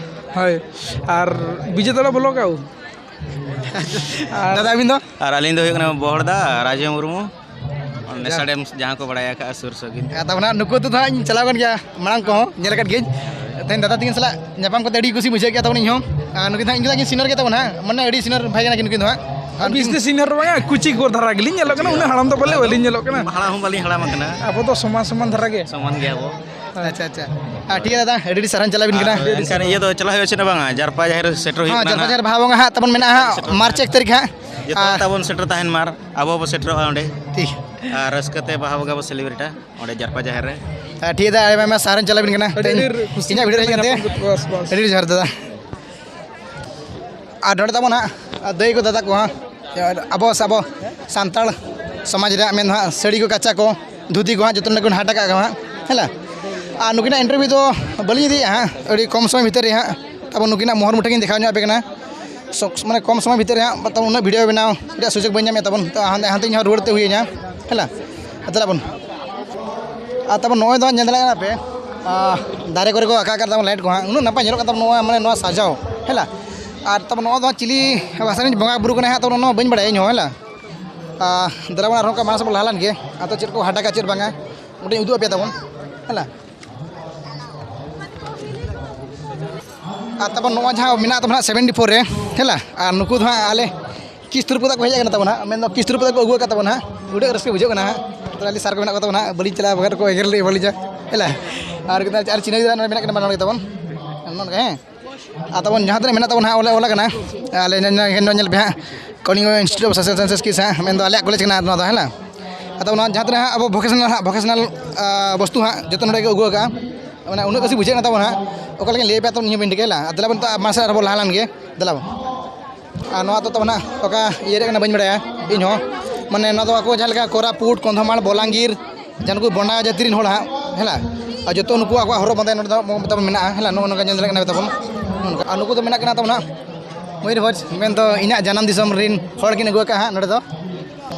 ᱦᱳᱭ᱾ ᱟᱨ ᱵᱤᱡᱮᱛᱟᱲᱟ ᱵᱞᱚᱠ ᱟᱹᱣ᱾ ᱟᱨ ᱫᱟᱫᱟ, ᱟᱹᱵᱤᱱ ᱫᱚ? ᱟᱨ ᱟᱹᱞᱤᱧ ᱫᱚ ᱦᱩᱭᱩᱜ ᱠᱟᱱᱟ ᱵᱚᱦᱚᱲᱫᱟ ᱨᱟᱡᱮ ᱢᱩᱨᱢᱩ᱾ ᱱᱮᱥᱟ ᱡᱟ- ᱰᱮᱢ ᱡᱟᱦᱟᱸ ᱠᱚ ᱵᱟᱲᱟᱭ ᱟᱠᱟᱫᱼᱟ, ᱥᱩᱨ ᱥᱟᱺᱜᱤᱧ᱾ ᱦᱮᱸ, ᱛᱟᱵᱚᱱᱟ ᱱᱩᱠᱩ ᱟᱹᱛᱩ ᱫᱚ ᱦᱟᱸᱜ ᱤᱧ ᱪᱟᱞᱟᱣ ᱠᱟᱱ ᱜᱮᱭᱟ, ᱢᱟᱲᱟᱝ ᱠᱚᱦᱚᱸ ᱧᱮᱞ ᱟᱠᱟᱫ ᱜᱤᱭᱟᱹᱧ᱾ ᱛᱮᱦᱮᱧ ᱫᱟᱫᱟ ᱛᱟᱹᱠᱤᱱ ᱥᱟᱞᱟᱜ ᱧᱟᱯᱟᱢ ᱠᱟᱛᱮ ᱟᱹᱰᱤ ᱠᱩᱥᱤ ᱵᱩᱡᱷᱟᱹᱣ ᱠᱮᱫ ᱛᱟᱵᱚᱱᱟ ᱤᱧ ᱦᱚᱸ᱾ ᱟᱨ ᱱᱩᱠᱤᱱ ᱫᱚ ᱦᱟᱸᱜ ᱤᱧ ᱫᱚ ᱥᱤᱱᱤᱭᱟᱨ ᱜᱮ ᱛᱟᱵᱚᱱᱟ, ᱢᱟᱱᱮ ᱟᱹᱰᱤ ᱥᱤᱱᱤᱭᱟᱨ ᱵᱷᱟᱭ ᱠᱟᱱᱟ ᱠᱤᱱ ᱱᱩᱠᱤᱱ ᱫᱚ ᱦᱟᱸᱜ᱾ ᱟᱨ ᱵᱤᱥ ᱫᱚ ᱥᱤᱱᱤᱭᱟᱨ ᱫᱚ ᱵᱟᱝᱟ, ᱠᱩᱪᱤ ᱠᱚ ᱫᱷᱟᱨᱟ ᱜᱮᱞᱤᱧ ᱧᱮᱞᱚᱜ ᱠᱟᱱᱟ, ᱩᱱᱟᱹᱜ ᱦᱟᱲᱟᱢ ᱫᱚ ᱯᱟᱞᱮ ᱵᱟᱹᱞᱤᱧ ᱧᱮᱞᱚᱜ ᱠᱟᱱᱟ᱾ ᱦᱟᱲᱟᱢ ᱦᱚᱸ ᱵᱟᱹᱞᱤᱧ ᱦᱟᱲᱟᱢ ᱟᱠᱟᱱᱟ᱾ ᱟᱵᱚ ᱫᱚ ᱥᱚᱢᱟᱱ ᱥᱚᱢᱟᱱ ᱫᱷᱟᱨᱟ ᱜᱮ᱾ ᱥᱚᱢᱟᱱ ᱜᱮᱭᱟ ᱵᱚ᱾ ᱟᱪᱪᱷᱟ, ᱟᱪᱪᱷᱟ᱾ ᱟᱨ ᱴᱷᱤᱠ ᱜᱮᱭᱟ ᱫᱟᱫᱟ, ᱟᱹᱰᱤ ᱟᱹᱰᱤ ᱥᱟᱨᱦᱟᱣ ᱪᱟᱞᱟᱣ ᱟᱹᱵᱤᱱ ᱠᱟᱱᱟ᱾ ᱟᱨ ᱮᱱᱠᱷᱟᱱ ᱤᱭᱟᱹ ᱫᱚ ᱪᱟᱞᱟᱜ ᱦᱩᱭᱩᱜᱼᱟ ᱪᱮ ᱵᱟᱝᱟ? ᱡᱟᱨᱯᱟ ᱡᱟᱦᱮᱨ ᱥᱮᱴᱮᱨ ᱦᱩᱭᱩᱜ ᱦᱮᱸ, ᱠᱟᱱᱟ ᱡᱟᱨᱯᱟ ᱱᱟᱦᱟᱜ᱾ ᱡᱟᱦᱮᱨ ᱵᱟᱦᱟ ᱵᱚᱸᱜᱟ ᱦᱟᱸᱜ ᱛᱟᱵᱚᱱ ᱢᱮᱱᱟᱜᱼᱟ ᱦᱟᱸᱜ, ᱥᱮᱴᱮᱨᱚᱜ ᱢᱟᱨᱪ ᱠᱟᱱᱟ᱾ ᱮᱠ ᱛᱟᱹᱨᱤᱠᱷ ᱦᱟᱸᱜ᱾ ᱡᱚᱛᱚ ᱟᱨ ᱛᱟᱵᱚᱱ ᱥᱮᱴᱮᱨ ᱛᱟᱦᱮᱱ ᱢᱟᱨ, ᱟᱵᱚ ᱵᱚ ᱥᱮᱴᱮᱨᱚᱜᱼᱟ ᱚᱸᱰᱮ᱾ ᱴᱷᱤᱠ᱾ ᱟᱨ ᱨᱟᱹᱥᱠᱟᱹ ᱛᱮ ᱵᱟᱦᱟ ᱵᱚᱸᱜᱟ ᱵᱚ ᱥᱮᱞᱤᱵᱨᱮᱴᱟ ᱚᱸᱰᱮ ᱡᱟᱨᱯᱟ ᱡᱟᱦᱮᱨ ᱨᱮ᱾ ᱟᱨ ᱴᱷᱤᱠ ᱜᱮᱭᱟ, ᱟᱭᱢᱟ ᱟᱭᱢᱟ ᱥᱟᱨᱦᱟᱣ ᱪᱟᱞᱟᱣ ᱟᱹᱵᱤᱱ ᱠᱟᱱᱟ᱾ ᱟᱹᱰᱤ ᱛᱮᱦᱮᱧ ᱟᱹᱰᱤ ᱠᱩᱥᱤ ᱤᱧᱟᱹᱜ ᱵᱷᱤᱰᱤᱭᱳ ᱨᱮ ᱦᱮᱡ ᱠᱟᱛᱮ᱾ ᱵᱟᱥ, ᱵᱟᱥ᱾ ᱟᱹᱰᱤ ᱟᱹᱰᱤ ᱡᱚᱦᱟᱨ ᱫᱟᱫᱟ᱾ ᱟᱨ ᱱᱚᱰᱮ ᱛᱟᱵᱚᱱ ᱦᱟᱸᱜ ᱫᱟᱹᱭ ᱠᱚ ᱫᱟᱫᱟ ᱠᱚ ᱦᱟᱸᱜ, ᱟᱵᱚ ᱥᱮ ᱟᱵᱚ ᱥᱟᱱᱛᱟᱲ ᱥᱚᱢᱟᱡᱽ ᱨᱮᱭᱟᱜ ᱢᱮᱱ ᱫᱚ ᱦᱟᱸᱜ ᱥᱟᱹᱲᱤ ᱠᱚ, ᱠᱟᱪᱟ ᱠᱚ, ᱫᱷᱩᱛᱤ ᱠᱚ ᱦᱟᱸᱜ ᱡᱚᱛᱚ ᱱᱚᱰᱮ ᱠᱚ ᱦᱟᱴ ᱟᱠᱟᱫ ᱠᱚ ᱦᱟᱸᱜ, ᱦᱮᱸ ᱞᱟ? ᱟᱨ ᱱᱩᱠᱤᱱᱟᱜ ᱤᱱᱴᱟᱨᱵᱷᱤᱭᱩ ᱫᱚ ᱵᱟᱹᱞᱤᱧ ᱤᱫᱤᱭᱮᱫᱼᱟ ᱦᱟᱸᱜ, ᱟᱹᱰᱤ ᱠᱚᱢ ᱥᱚᱢᱚᱭ ᱵᱷᱤᱛᱤᱨ ᱨᱮ ᱦᱟᱸᱜ ᱛᱟᱵᱚᱱ ᱱᱩᱠᱤᱱᱟᱜ ᱢᱚᱦᱚᱨ ᱢᱩᱴᱷᱟᱹᱱ ᱜᱤᱧ ᱫᱮᱠᱷᱟᱣ ᱧᱚᱜ ᱟᱯᱮ ᱠᱟᱱᱟ᱾ ᱥᱚᱠ-, ᱢᱟᱱᱮ ᱠᱚᱢ ᱥᱚᱢᱚᱭ ᱵᱷᱤᱛᱤᱨ ᱨᱮ ᱦᱟᱸᱜ ᱛᱟᱵᱚᱱ ᱩᱱᱟᱹᱜ ᱵᱷᱤᱰᱤᱭᱳ ᱵᱮᱱᱟᱣ ᱨᱮᱭᱟᱜ ᱥᱩᱡᱳᱜᱽ ᱵᱟᱹᱧ ᱧᱟᱢᱮᱫ ᱛᱟᱵᱚᱱ, ᱛᱚ ᱦᱟᱱᱛᱮ, ᱦᱟᱱᱛᱮ ᱤᱧ ᱦᱚᱸ ᱨᱩᱣᱟᱹᱲ ᱛᱮ ᱦᱩᱭᱟᱹᱧᱟ, ᱦᱮᱸ ᱞᱟ? ᱟᱨ ᱛᱟᱵᱚᱱ, ᱟᱨ ᱛᱟᱵᱚᱱ ᱱᱚᱜᱼᱚᱭ ᱫᱚ ᱦᱟᱸᱜ ᱧᱮᱞ ᱫᱟᱲᱮᱭᱟᱜ ᱠᱟᱱᱟ ᱯᱮ, ᱟᱨ ᱫᱟᱨᱮ ᱠᱚᱨᱮ ᱠᱚ ᱟᱠᱟ ᱟᱠᱟᱫ ᱛᱟᱵᱚᱱ ᱞᱟᱭᱤᱴ ᱠᱚ ᱦᱟᱸᱜ, ᱩᱱᱟᱹᱜ ᱱᱟᱯᱟᱭ ᱧᱮᱞᱚᱜ ᱠᱟᱱ ᱛᱟᱵᱚᱱᱟ ᱱᱚᱣᱟ, ᱢᱟᱱᱮ ᱱᱚᱣᱟ ᱥᱟᱡᱟᱣ, ᱦᱮᱸ ᱞᱟ? ᱟᱨ ᱛᱟᱵᱚᱱ ᱱᱚᱣᱟ ᱫᱚ ᱦᱟᱸᱜ ᱪᱤᱞᱤ ᱵᱷᱟᱥᱟ ᱨᱤᱱᱤᱡ ᱵᱚᱸᱜᱟ ᱵᱩᱨᱩ ᱠᱟᱱᱟᱭ ᱦᱟᱸᱜ, ᱛᱟᱵᱚᱱ ᱱᱚᱣᱟ ᱵᱟᱹᱧ ᱵᱟᱲᱟᱭᱟ ᱤᱧ ᱦᱚᱸ, ᱦᱮᱸ ᱞᱟ? ᱟᱨ ᱫᱮᱞᱟ ᱵᱚᱱ ᱟᱨᱦᱚᱸ ᱚᱱᱠᱟ ᱢᱟᱲᱟᱝ ᱥᱮᱫ ᱵᱚᱱ ᱞᱟᱦᱟ ᱞᱮᱱ ᱜᱮ, ᱟᱫᱚ ᱪᱮᱫ ᱠᱚ ᱦᱟᱴ ᱟᱠᱟᱫ ᱪᱮᱫ ᱵᱟᱝᱟ, ᱚᱸᱰᱮᱧ ᱩᱫᱩᱜ ᱟᱯᱮᱭᱟ ᱛᱟᱵᱚᱱ, ᱦᱮᱸ ᱞᱟ? ᱟᱨ ᱛᱟᱵᱚᱱ ᱱᱚᱣᱟ ᱡᱟᱦᱟᱸ ᱢᱮᱱᱟᱜ ᱛᱟᱵᱚᱱᱟ ᱦᱟᱸᱜ ᱥᱮᱵᱷᱮᱱᱴᱤ ᱯᱷᱳᱨ ᱨᱮ, ᱦᱮᱸ ᱞᱟ? ᱟᱨ ᱱᱩᱠᱩ ᱫᱚ ᱦᱟᱸᱜ ᱟᱞᱮ ᱠᱤᱥ ᱛᱩᱨᱯᱩᱫᱟ ᱠᱚ ᱦᱮᱡ ᱟᱠᱟᱱᱟ ᱛᱟᱵᱚᱱ ᱦᱟᱸᱜ, ᱢᱮᱱᱫᱚ ᱠᱤᱥ ᱛᱩᱨᱯᱩᱫᱟ ᱠᱚ ᱟᱹᱜᱩ ᱟᱠᱟᱫ ᱛᱟᱵᱚᱱᱟ ᱦᱟᱸᱜ, ᱟᱹᱰᱤ ᱨᱟᱹᱥᱠᱟᱹ ᱵᱩᱡᱷᱟᱹᱜ ᱠᱟᱱᱟ ᱦᱟᱸᱜ᱾ ᱛᱚ ᱟᱞᱮ ᱥᱟᱨ ᱠᱚ ᱢᱮᱱᱟᱜ ᱠᱚ ᱛᱟᱵᱚᱱᱟ ᱦᱟᱸᱜ, ᱵᱟᱹᱞᱤᱧ ᱪᱟᱞᱟᱣ ᱵᱟᱠᱷᱟᱱ ᱠᱚ ᱮᱜᱮᱨ ᱞᱮ ᱵᱟᱹᱞᱤᱧ ᱪᱟ-, ᱦᱮᱸ ᱞᱟ? ᱟᱨ ᱠᱤᱱ ᱟᱨ ᱪᱤᱱᱦᱟᱹ ᱜᱤᱫᱽᱨᱟᱹ ᱱᱚᱰᱮ ᱢᱮᱱᱟᱜ ᱠᱤᱱᱟ ᱵᱟᱱᱟᱨ ᱜᱮ ᱛᱟᱵᱚᱱ, ᱱᱚᱜᱼᱚ ᱱᱚᱝᱠᱟ, ᱦᱮᱸ᱾ ᱟᱨ ᱛᱟᱵᱚᱱ ᱡᱟᱦᱟᱸ ᱛᱤᱱᱟᱹᱜ ᱢᱮᱱᱟᱜ ᱛᱟᱵᱚᱱᱟ ᱦᱟᱸᱜ, ᱚᱞ, ᱚᱞ ᱟᱠᱟᱱᱟ, ᱟᱞᱮ ᱧᱮᱞ, ᱧᱮᱞ, ᱧᱮᱞ ᱯᱮ ᱦᱟᱸᱜ, Kalinga institute of science and technology ᱦᱟᱸᱜ, ᱢᱮᱱᱫᱚ ᱟᱞᱮᱭᱟᱜ ᱠᱚᱞᱮᱡᱽ ᱠᱟᱱᱟ ᱱᱚᱣᱟ ᱫᱚ, ᱦᱮᱸ ᱞᱟ᱾ ᱟᱫᱚ ᱱᱚᱣᱟ ᱡᱟᱦᱟᱸ ᱛᱤᱱᱟᱹᱜ ᱦᱟᱸᱜ ᱟᱵᱚ ᱵᱷᱚᱠᱮᱥᱚᱱᱟᱞ ᱦᱟᱸᱜ, ᱵᱷᱚᱠᱮᱥᱚᱱᱟᱞ, ᱟ, ᱵᱚᱥᱛᱩ ᱦᱟᱸᱜ ᱡᱚᱛᱚ ᱱᱚᱰᱮ ᱜᱮ ᱟᱹᱜᱩ ᱟᱠᱟᱜᱼᱟ᱾ ᱢᱟᱱᱮ ᱩᱱᱟᱹᱜ ᱠᱩᱥᱤ ᱵᱩᱡᱷᱟᱹᱜ ᱠᱟᱱᱟ ᱛᱟᱵᱚᱱ ᱦᱟᱸᱜ, ᱚᱠᱟ ᱞᱮᱠᱟᱧ ᱞᱟᱹᱭ ᱟᱯᱮᱭᱟ ᱛᱚ ᱤᱧ ᱦᱚᱸ ᱵᱟᱹᱧ ᱴᱷᱤᱠᱟᱹᱭᱟ ᱞᱟ᱾ ᱟᱨ ᱫᱮᱞᱟ ᱵᱚᱱ ᱛᱚ ᱢᱟᱲᱟᱝ ᱥᱮᱫ ᱟᱨᱦᱚᱸ ᱵᱚᱱ ᱞᱟᱦᱟ ᱞᱮᱱ ᱜᱮ, ᱫᱮᱞᱟ ᱵᱚᱱ᱾ ᱟᱨ ᱱᱚᱣᱟ ᱫᱚ ᱛᱟᱵᱚᱱ ᱦᱟᱸᱜ ᱚᱠᱟ ᱤᱭᱟᱹ ᱨᱮᱭᱟᱜ ᱠᱟᱱᱟ ᱵᱟᱹᱧ ᱵᱟᱲᱟᱭᱟ ᱤᱧ ᱦᱚᱸ, ᱢᱟᱱᱮ ᱱᱚᱣᱟ ᱫᱚ ᱟᱠᱚ ᱡᱟᱦᱟᱸ ᱞᱮᱠᱟ ᱠᱳᱨᱟᱯᱩᱴ, ᱠᱚᱱᱫᱷᱚᱢᱟᱲ, ᱵᱚᱞᱟᱝᱜᱤᱨ, ᱡᱟᱦᱟᱸ ᱱᱩᱠᱩ ᱵᱚᱱᱰᱟ ᱡᱟᱹᱛᱤ ᱨᱮᱱ ᱦᱚᱲ ᱦᱟᱸᱜ, ᱦᱮᱸ ᱞᱟ᱾ ᱟᱨ ᱡᱚᱛᱚ ᱱᱩᱠᱩᱣᱟᱜ ᱟᱠᱚᱣᱟᱜ ᱦᱚᱨᱚᱜ ᱵᱟᱸᱫᱮ ᱱᱚᱰᱮ ᱫᱚ ᱢᱚ-, ᱛᱟᱵᱚᱱ ᱢᱮᱱᱟᱜᱼᱟ, ᱦᱮᱸ ᱞᱟ᱾ ᱱᱚᱜᱼᱚ ᱱᱚᱝᱠᱟ ᱧᱮᱞ ᱫᱟᱲᱮᱭᱟᱜ ᱠᱟᱱᱟ ᱛᱟᱵᱚᱱ, ᱱᱚᱜᱼᱚ ᱱᱚᱝᱠᱟ᱾ ᱟᱨ ᱱᱩᱠᱩ ᱫᱚ ᱢᱮᱱᱟᱜ ᱠᱤᱱᱟ ᱛᱟᱵᱚᱱ ᱦᱟᱸᱜ ᱢᱚᱭᱩᱨᱵᱷᱚᱸᱡᱽ, ᱢᱮᱱᱫᱚ ᱤᱧᱟᱹᱜ ᱡᱟᱱᱟᱢ ᱫᱤᱥᱚᱢ ᱨᱮᱱ ᱦᱚᱲ ᱠᱤᱱ ᱟᱹᱜᱩ ᱟᱠᱟᱫᱼᱟ ᱦᱟᱸᱜ ᱱᱚᱰᱮ ᱫᱚ᱾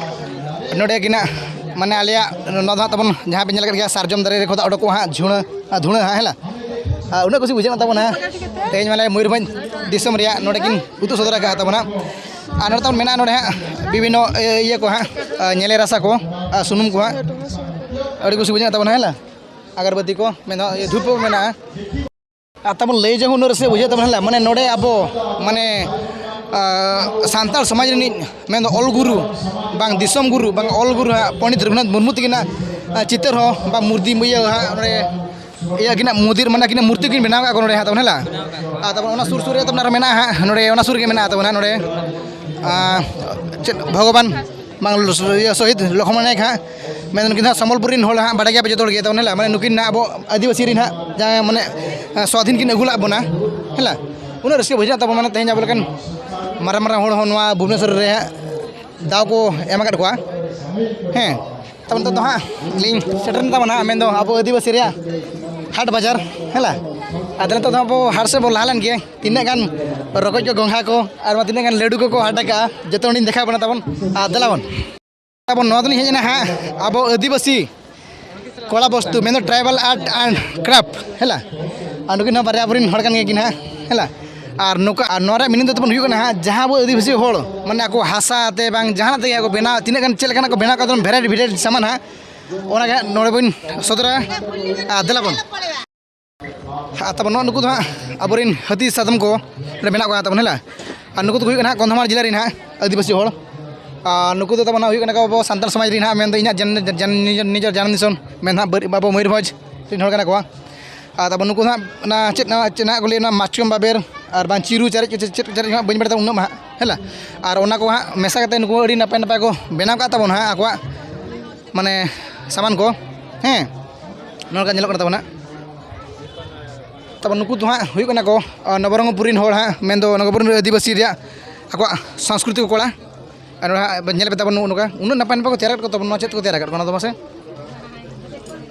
ᱱᱚᱰᱮ ᱜᱮ ᱱᱟᱜ, ᱢᱟᱱᱮ, ᱟᱞᱮᱭᱟᱜ ᱱᱚᱣᱟ ᱫᱚ ᱦᱟᱸᱜ ᱛᱟᱵᱚᱱ ᱡᱟᱦᱟᱸ ᱯᱮ ᱧᱮᱞ ᱠᱮᱫ ᱜᱮᱭᱟ, ᱥᱟᱨᱡᱚᱢ ᱫᱟᱨᱮ ᱨᱮ ᱠᱷᱚᱱ ᱚᱰᱚᱠᱚᱜᱼᱟ ᱦᱟᱸᱜ ᱡᱷᱩᱲᱟᱹ, ᱟᱨ ᱫᱷᱩᱲᱟᱹ ᱦᱟᱸᱜ, ᱦᱮᱸ ᱞᱟ᱾ ᱟᱨ ᱩᱱᱟᱹᱜ ᱠᱩᱥᱤ ᱵᱩᱡᱷᱟᱹᱜ ᱠᱟᱱ ᱛᱟᱵᱚᱱᱟ ᱦᱟᱸᱜ᱾ ᱛᱮᱦᱮᱧ ᱢᱟᱱᱮ ᱢᱚᱭᱩᱨᱵᱷᱚᱸᱡᱽ ᱫᱤᱥᱚᱢ ᱨᱮᱭᱟᱜ ᱱᱚᱰᱮ ᱠᱤᱱ ᱩᱫᱩᱜ ᱥᱚᱫᱚᱨ ᱟᱠᱟᱫ ᱛᱟᱵᱚᱱᱟ᱾ ᱟᱨ ᱱᱚᱰᱮ ᱛᱟᱵᱚᱱ ᱢᱮᱱᱟᱜᱼᱟ ᱱᱚᱰᱮ ᱦᱟᱸᱜ ᱵᱤᱵᱷᱤᱱᱱᱚ ᱤᱭᱟᱹ ᱠᱚ ᱦᱟᱸᱜ, ᱧᱮᱞᱮ ᱨᱟᱥᱟ ᱠᱚ ᱟᱨ ᱥᱩᱱᱩᱢ ᱠᱚ ᱦᱟᱸᱜ᱾ ᱟᱹᱰᱤ ᱠᱩᱥᱤ ᱵᱩᱡᱷᱟᱹᱜ ᱠᱟᱱ ᱛᱟᱵᱚᱱᱟ, ᱦᱮᱸ ᱞᱟ᱾ ᱟᱜᱚᱨᱵᱟᱹᱛᱤ ᱠᱚ ᱢᱮᱱᱟᱜᱼᱟ, ᱫᱷᱩᱯ ᱠᱚ ᱢᱮᱱᱟᱜᱼᱟ᱾ ᱟᱨ ᱛᱟᱵᱚᱱ ᱞᱟᱹᱭ ᱡᱚᱝ ᱩᱱᱟᱹᱜ ᱨᱟᱹᱥᱠᱟᱹ ᱵᱩᱡᱷᱟᱹᱜ ᱛᱟᱵᱚᱱᱟ, ᱦᱮᱸ ᱞᱟ᱾ ᱢᱟᱱᱮ ᱱᱚᱰᱮ ᱟᱵᱚ, ᱢᱟᱱᱮ, ᱟᱸ, ᱥᱟᱱᱛᱟᱲ ᱥᱚᱢᱟᱡᱽ ᱨᱤᱱᱤᱡ ᱢᱮᱱᱫᱚ ᱚᱞ ᱜᱩᱨᱩ, ᱵᱟᱝ ᱫᱤᱥᱚᱢ ᱜᱩᱨᱩ, ᱵᱟᱝ ᱚᱞ ᱜᱩᱨᱩ ᱦᱟᱸᱜ ᱯᱚᱱᱰᱤᱛ ᱨᱚᱜᱷᱩᱱᱟᱛᱷ ᱢᱩᱨᱢᱩ ᱛᱟᱹᱠᱤᱱᱟᱜ, ᱟᱸ, ᱪᱤᱛᱟᱹᱨ ᱦᱚᱸ, ᱵᱟᱝ ᱢᱩᱨᱛᱤ, ᱤᱭᱟᱹ ᱦᱟᱸᱜ ᱱᱚᱰᱮ, ᱤᱭᱟᱹ ᱟᱹᱠᱤᱱᱟᱜ ᱢᱩᱫᱤᱨ, ᱢᱟᱱᱮ ᱟᱹᱠᱤᱱᱟᱜ ᱢᱩᱨᱛᱤ ᱠᱤᱱ ᱵᱮᱱᱟᱣ ᱟᱠᱟᱫ ᱠᱚ ᱱᱚᱰᱮ ᱦᱟᱸᱜ ᱛᱟᱵᱚᱱ, ᱦᱮᱸ ᱞᱟ᱾ ᱟᱨ ᱛᱟᱵᱚᱱ ᱚᱱᱟ ᱥᱩᱨ ᱥᱩᱨ ᱨᱮ ᱛᱟᱵᱚᱱ ᱟᱨ ᱢᱮᱱᱟᱜᱼᱟ ᱦᱟᱸᱜ, ᱱᱚᱰᱮ ᱚᱱᱟ ᱥᱩᱨ ᱨᱮᱜᱮ ᱢᱮᱱᱟᱜᱼᱟ ᱛᱟᱵᱚᱱ ᱦᱟᱸᱜ ᱱᱚᱰᱮ, ᱟᱸ, ᱪᱮᱫ ᱵᱷᱚᱜᱚᱵᱟᱱ ᱵᱟᱝ ᱤᱭᱟᱹ ᱥᱚᱦᱤᱫ ᱞᱚᱠᱷᱢᱚᱱ ᱱᱟᱭᱮᱠ ᱦᱟᱸᱜ, ᱢᱮᱱ ᱩᱱᱠᱤᱱ ᱫᱚ ᱦᱟᱸᱜ ᱥᱚᱢᱵᱚᱞᱯᱩᱨ ᱨᱮᱱ ᱦᱚᱲ ᱦᱟᱸᱜ ᱵᱟᱲᱟᱭ ᱜᱮᱭᱟ ᱯᱮ ᱡᱚᱛᱚ ᱦᱚᱲ ᱜᱮ, ᱛᱟᱵᱚᱱ ᱦᱮᱸ ᱞᱟ, ᱢᱟᱱᱮ ᱱᱩᱠᱤᱱ ᱦᱟᱸᱜ ᱟᱵᱚ ᱟᱹᱫᱤᱵᱟᱹᱥᱤ ᱨᱮᱱ ᱦᱟᱸᱜ ᱡᱟᱦᱟᱸᱭ ᱢᱟᱱᱮ, ᱟᱸ, ᱥᱣᱟᱫᱷᱤᱱ ᱠᱤᱱ ᱟᱹᱜᱩ ᱞᱟᱜ ᱵᱚᱱᱟ, ᱦᱮᱸ ᱞᱟ᱾ ᱩᱱᱟᱹᱜ ᱨᱟᱹᱥᱠᱟᱹ ᱵᱩᱡᱷᱟᱹᱜ ᱛᱟᱵᱚᱱ, ᱢᱟᱱᱮ ᱛᱮᱦᱮᱧ ᱟᱵᱚ ᱞᱮᱠᱟᱱ ᱢᱟᱨᱟᱝ ᱢᱟᱨᱟᱝ ᱦᱚᱲ ᱦᱚᱸ ᱱᱚᱣᱟ ᱵᱷᱩᱵᱽᱱᱮᱥᱚᱨ ᱨᱮ ᱦᱟᱸᱜ ᱫᱟᱣ ᱠᱚ ᱮᱢ ᱟᱠᱟᱫ ᱠᱚᱣᱟ, ᱦᱮᱸ᱾ ᱛᱟᱵᱚᱱ ᱱᱤᱛᱚᱜ ᱫᱚ ᱦᱟᱸᱜ ᱞᱤᱧ ᱥᱮᱴᱮᱨ ᱮᱱ ᱛᱟᱵᱚᱱᱟ ᱦᱟᱸᱜ, ᱢᱮᱱᱫᱚ ᱟᱵᱚ ᱟᱹᱫᱤᱵᱟᱹᱥᱤ ᱨᱮᱭᱟᱜ ᱦᱟᱴ ᱵᱟᱡᱟᱨ, ᱦᱮᱸ ᱞᱟ᱾ ᱟᱫᱚ ᱱᱤᱛᱚᱜ ᱫᱚ ᱟᱵᱚ ᱦᱟᱴ ᱥᱮᱫ ᱵᱚᱱ ᱞᱟᱦᱟ ᱞᱮᱱ ᱜᱮ, ᱛᱤᱱᱟᱹᱜ ᱜᱟᱱ ᱨᱚᱠᱚᱡ ᱠᱚ, ᱜᱚᱸᱜᱷᱟ ᱠᱚ, ᱟᱨ ᱵᱟᱝ ᱛᱤᱱᱟᱹᱜ ᱜᱟᱱ ᱞᱟᱹᱰᱩ ᱠᱚᱠᱚ ᱦᱟᱴ ᱟᱠᱟᱜᱼᱟ, ᱡᱚᱛᱚ ᱦᱚᱲᱤᱧ ᱫᱮᱠᱷᱟᱣ ᱵᱚᱱᱟ ᱛᱟᱵᱚᱱ᱾ ᱟᱨ ᱫᱮᱞᱟ ᱵᱚᱱ᱾ ᱛᱟᱵᱚᱱ ᱱᱚᱣᱟ ᱫᱚᱞᱤᱧ ᱦᱮᱡ ᱮᱱᱟ ᱦᱟᱸᱜ ᱟᱵᱚ ᱟᱹᱫᱤᱵᱟᱹᱥᱤ ᱠᱚᱞᱟ ᱵᱚᱥᱛᱩ, ᱢᱮᱱᱫᱚ tribal art and craft, ᱦᱮᱸ ᱞᱟ᱾ ᱟᱨ ᱱᱩᱠᱤᱱ ᱦᱚᱸ ᱵᱟᱨᱭᱟ ᱟᱵᱚᱨᱮᱱ ᱦᱚᱲ ᱠᱟᱱ ᱜᱮᱭᱟ ᱠᱤᱱ ᱦᱟᱸᱜ, ᱦᱮᱸ ᱞᱟ᱾ ᱟᱨ ᱱᱚᱝᱠᱟ, ᱟᱨ ᱱᱚᱣᱟ ᱨᱮᱭᱟᱜ meaning ᱫᱚ ᱛᱟᱵᱚᱱ ᱦᱩᱭᱩᱜ ᱠᱟᱱᱟ ᱦᱟᱸᱜ, ᱡᱟᱦᱟᱸ ᱟᱵᱚ ᱟᱹᱫᱤᱵᱟᱹᱥᱤ ᱦᱚᱲ, ᱢᱟᱱᱮ ᱟᱠᱚ ᱦᱟᱥᱟ ᱛᱮ ᱵᱟᱝ ᱡᱟᱦᱟᱱᱟᱜ ᱛᱮᱜᱮ ᱠᱚ ᱵᱮᱱᱟᱣ, ᱛᱤᱱᱟᱹᱜ ᱜᱟᱱ ᱪᱮᱫ ᱞᱮᱠᱟᱱᱟᱜ ᱠᱚ ᱵᱮᱱᱟᱣ ᱠᱟᱫᱟ, variety variety ᱥᱟᱢᱟᱱ ᱦᱟᱸᱜ, ᱚᱱᱟ ᱜᱮ ᱦᱟᱸᱜ ᱱᱚᱰᱮ ᱵᱚᱱ ᱥᱚᱫᱚᱨᱟ᱾ ᱟᱨ ᱫᱮᱞᱟ ᱵᱚᱱ᱾ ᱟᱨ ᱛᱟᱵᱚᱱ ᱱᱚᱜᱼᱚ ᱱᱩᱠᱩ ᱫᱚ ᱦᱟᱸᱜ ᱟᱵᱚᱨᱮᱱ ᱦᱟᱹᱛᱤ ᱥᱟᱫᱚᱢ ᱠᱚ ᱱᱚᱰᱮ ᱢᱮᱱᱟᱜ ᱠᱚᱣᱟ ᱛᱟᱵᱚᱱ, ᱦᱮᱸ ᱞᱟ᱾ ᱟᱨ ᱱᱩᱠᱩ ᱫᱚᱠᱚ ᱦᱩᱭᱩᱜ ᱠᱟᱱᱟ ᱦᱟᱸᱜ ᱠᱚᱱᱫᱷᱚᱢᱟᱲ ᱡᱮᱞᱟ ᱨᱮᱱ ᱦᱟᱸᱜ ᱟᱹᱫᱤᱵᱟᱹᱥᱤ ᱦᱚᱲ᱾ ᱟᱨ ᱱᱩᱠᱩ ᱫᱚ ᱛᱟᱵᱚᱱ ᱦᱩᱭᱩᱜ ᱠᱟᱱᱟ ᱠᱚ ᱟᱵᱚ ᱥᱟᱱᱛᱟᱲ ᱥᱚᱢᱟᱡᱽ ᱨᱮᱱ ᱦᱟᱸᱜ, ᱢᱮᱱᱫᱚ ᱤᱧᱟᱹᱜ ᱡᱟᱱ-, ᱡᱟᱱ-, ᱱᱤᱡᱮᱨ, ᱱᱤᱡᱮᱨ ᱡᱟᱱᱟᱢ ᱫᱤᱥᱚᱢ ᱢᱮᱱ ᱦᱟᱸᱜ ᱵᱟᱹᱨ-, ᱟᱵᱚ ᱢᱚᱭᱩᱨᱵᱷᱚᱸᱡᱽ ᱨᱮᱱ ᱦᱚᱲ ᱠᱟᱱᱟ ᱠᱚ᱾ ᱟᱨ ᱛᱟᱵᱚᱱ ᱱᱩᱠᱩ ᱫᱚ ᱦᱟᱸᱜ ᱚᱱᱟ ᱪᱮᱫ, ᱚᱱᱟ ᱪᱮᱫ ᱦᱟᱸᱜ ᱠᱚ ᱞᱟᱹᱭᱟ, ᱚᱱᱟ ᱢᱟᱪᱠᱚᱢ ᱵᱟᱵᱮᱨ ᱟᱨ ᱵᱟᱝ ᱪᱤᱨᱩ ᱪᱟᱨᱮᱡ ᱠᱚ ᱪᱮᱫ, ᱪᱮᱫ ᱪᱟᱨᱮᱡ ᱦᱟᱸᱜ ᱵᱟᱹᱧ ᱵᱟᱲᱟᱭ ᱛᱟᱵᱚᱱᱟ ᱩᱱᱟᱹᱜ ᱢᱟ ᱦᱟᱸᱜ᱾ ᱦᱮᱸ ᱞᱟ᱾ ᱟᱨ ᱚᱱᱟ ᱠᱚ ᱦᱟᱸᱜ ᱢᱮᱥᱟ ᱠᱟᱛᱮ ᱱᱩᱠᱩ ᱟᱹᱰᱤ ᱱᱟᱯᱟᱭ ᱱᱟᱯᱟᱭ ᱠᱚ ᱵᱮᱱᱟᱣ ᱠᱟᱜ ᱛᱟᱵᱚᱱᱟ ᱦᱟᱸᱜ ᱟᱠᱚᱣᱟᱜ ᱢᱟᱱᱮ ᱥᱟᱢᱟᱱ ᱠᱚ᱾ ᱦᱮᱸ, ᱱᱚᱣᱟ ᱞᱮᱠᱟ ᱧᱮᱞᱚᱜ ᱠᱟᱱᱟ ᱛᱟᱵᱚᱱᱟ᱾ ᱛᱟᱵᱚᱱ ᱱᱩᱠᱩ ᱫᱚ ᱦᱟᱸᱜ ᱦᱩᱭᱩᱜ ᱠᱟᱱᱟ ᱠᱚ ᱱᱚᱵᱚᱨᱚᱝᱜᱚᱯᱩᱨ ᱨᱮᱱ ᱦᱚᱲ ᱦᱟᱸᱜ, ᱢᱮᱱᱫᱚ ᱱᱚᱵᱚᱨᱚᱝᱜᱚᱯᱩᱨ ᱨᱮᱱ ᱟᱹᱫᱤᱵᱟᱹᱥᱤ ᱨᱮᱭᱟᱜ ᱟᱠᱚᱣᱟᱜ ᱥᱚᱝᱥᱠᱨᱤᱛᱤ ᱠᱚ ᱠᱚᱲᱟ᱾ ᱟᱨ ᱱᱚᱰᱮ ᱦᱟᱸᱜ ᱧᱮᱞ ᱯᱮ ᱛᱟᱵᱚᱱ ᱱᱚᱜᱼᱚ ᱱᱚᱝᱠᱟ ᱩᱱᱟᱹᱜ ᱱᱟᱯᱟᱭ ᱱᱟᱯᱟᱭ ᱠᱚ ᱛᱮᱭᱟᱨ ᱟᱠᱟᱫ ᱛᱟᱵᱚᱱᱟ᱾ ᱱᱚᱣᱟ ᱪᱮᱫ ᱠᱚ ᱛᱮᱭᱟᱨ ᱟᱠᱟᱫ ᱠᱚᱣᱟ ᱱᱚᱣᱟ ᱫᱚ ᱢᱟᱥᱮ?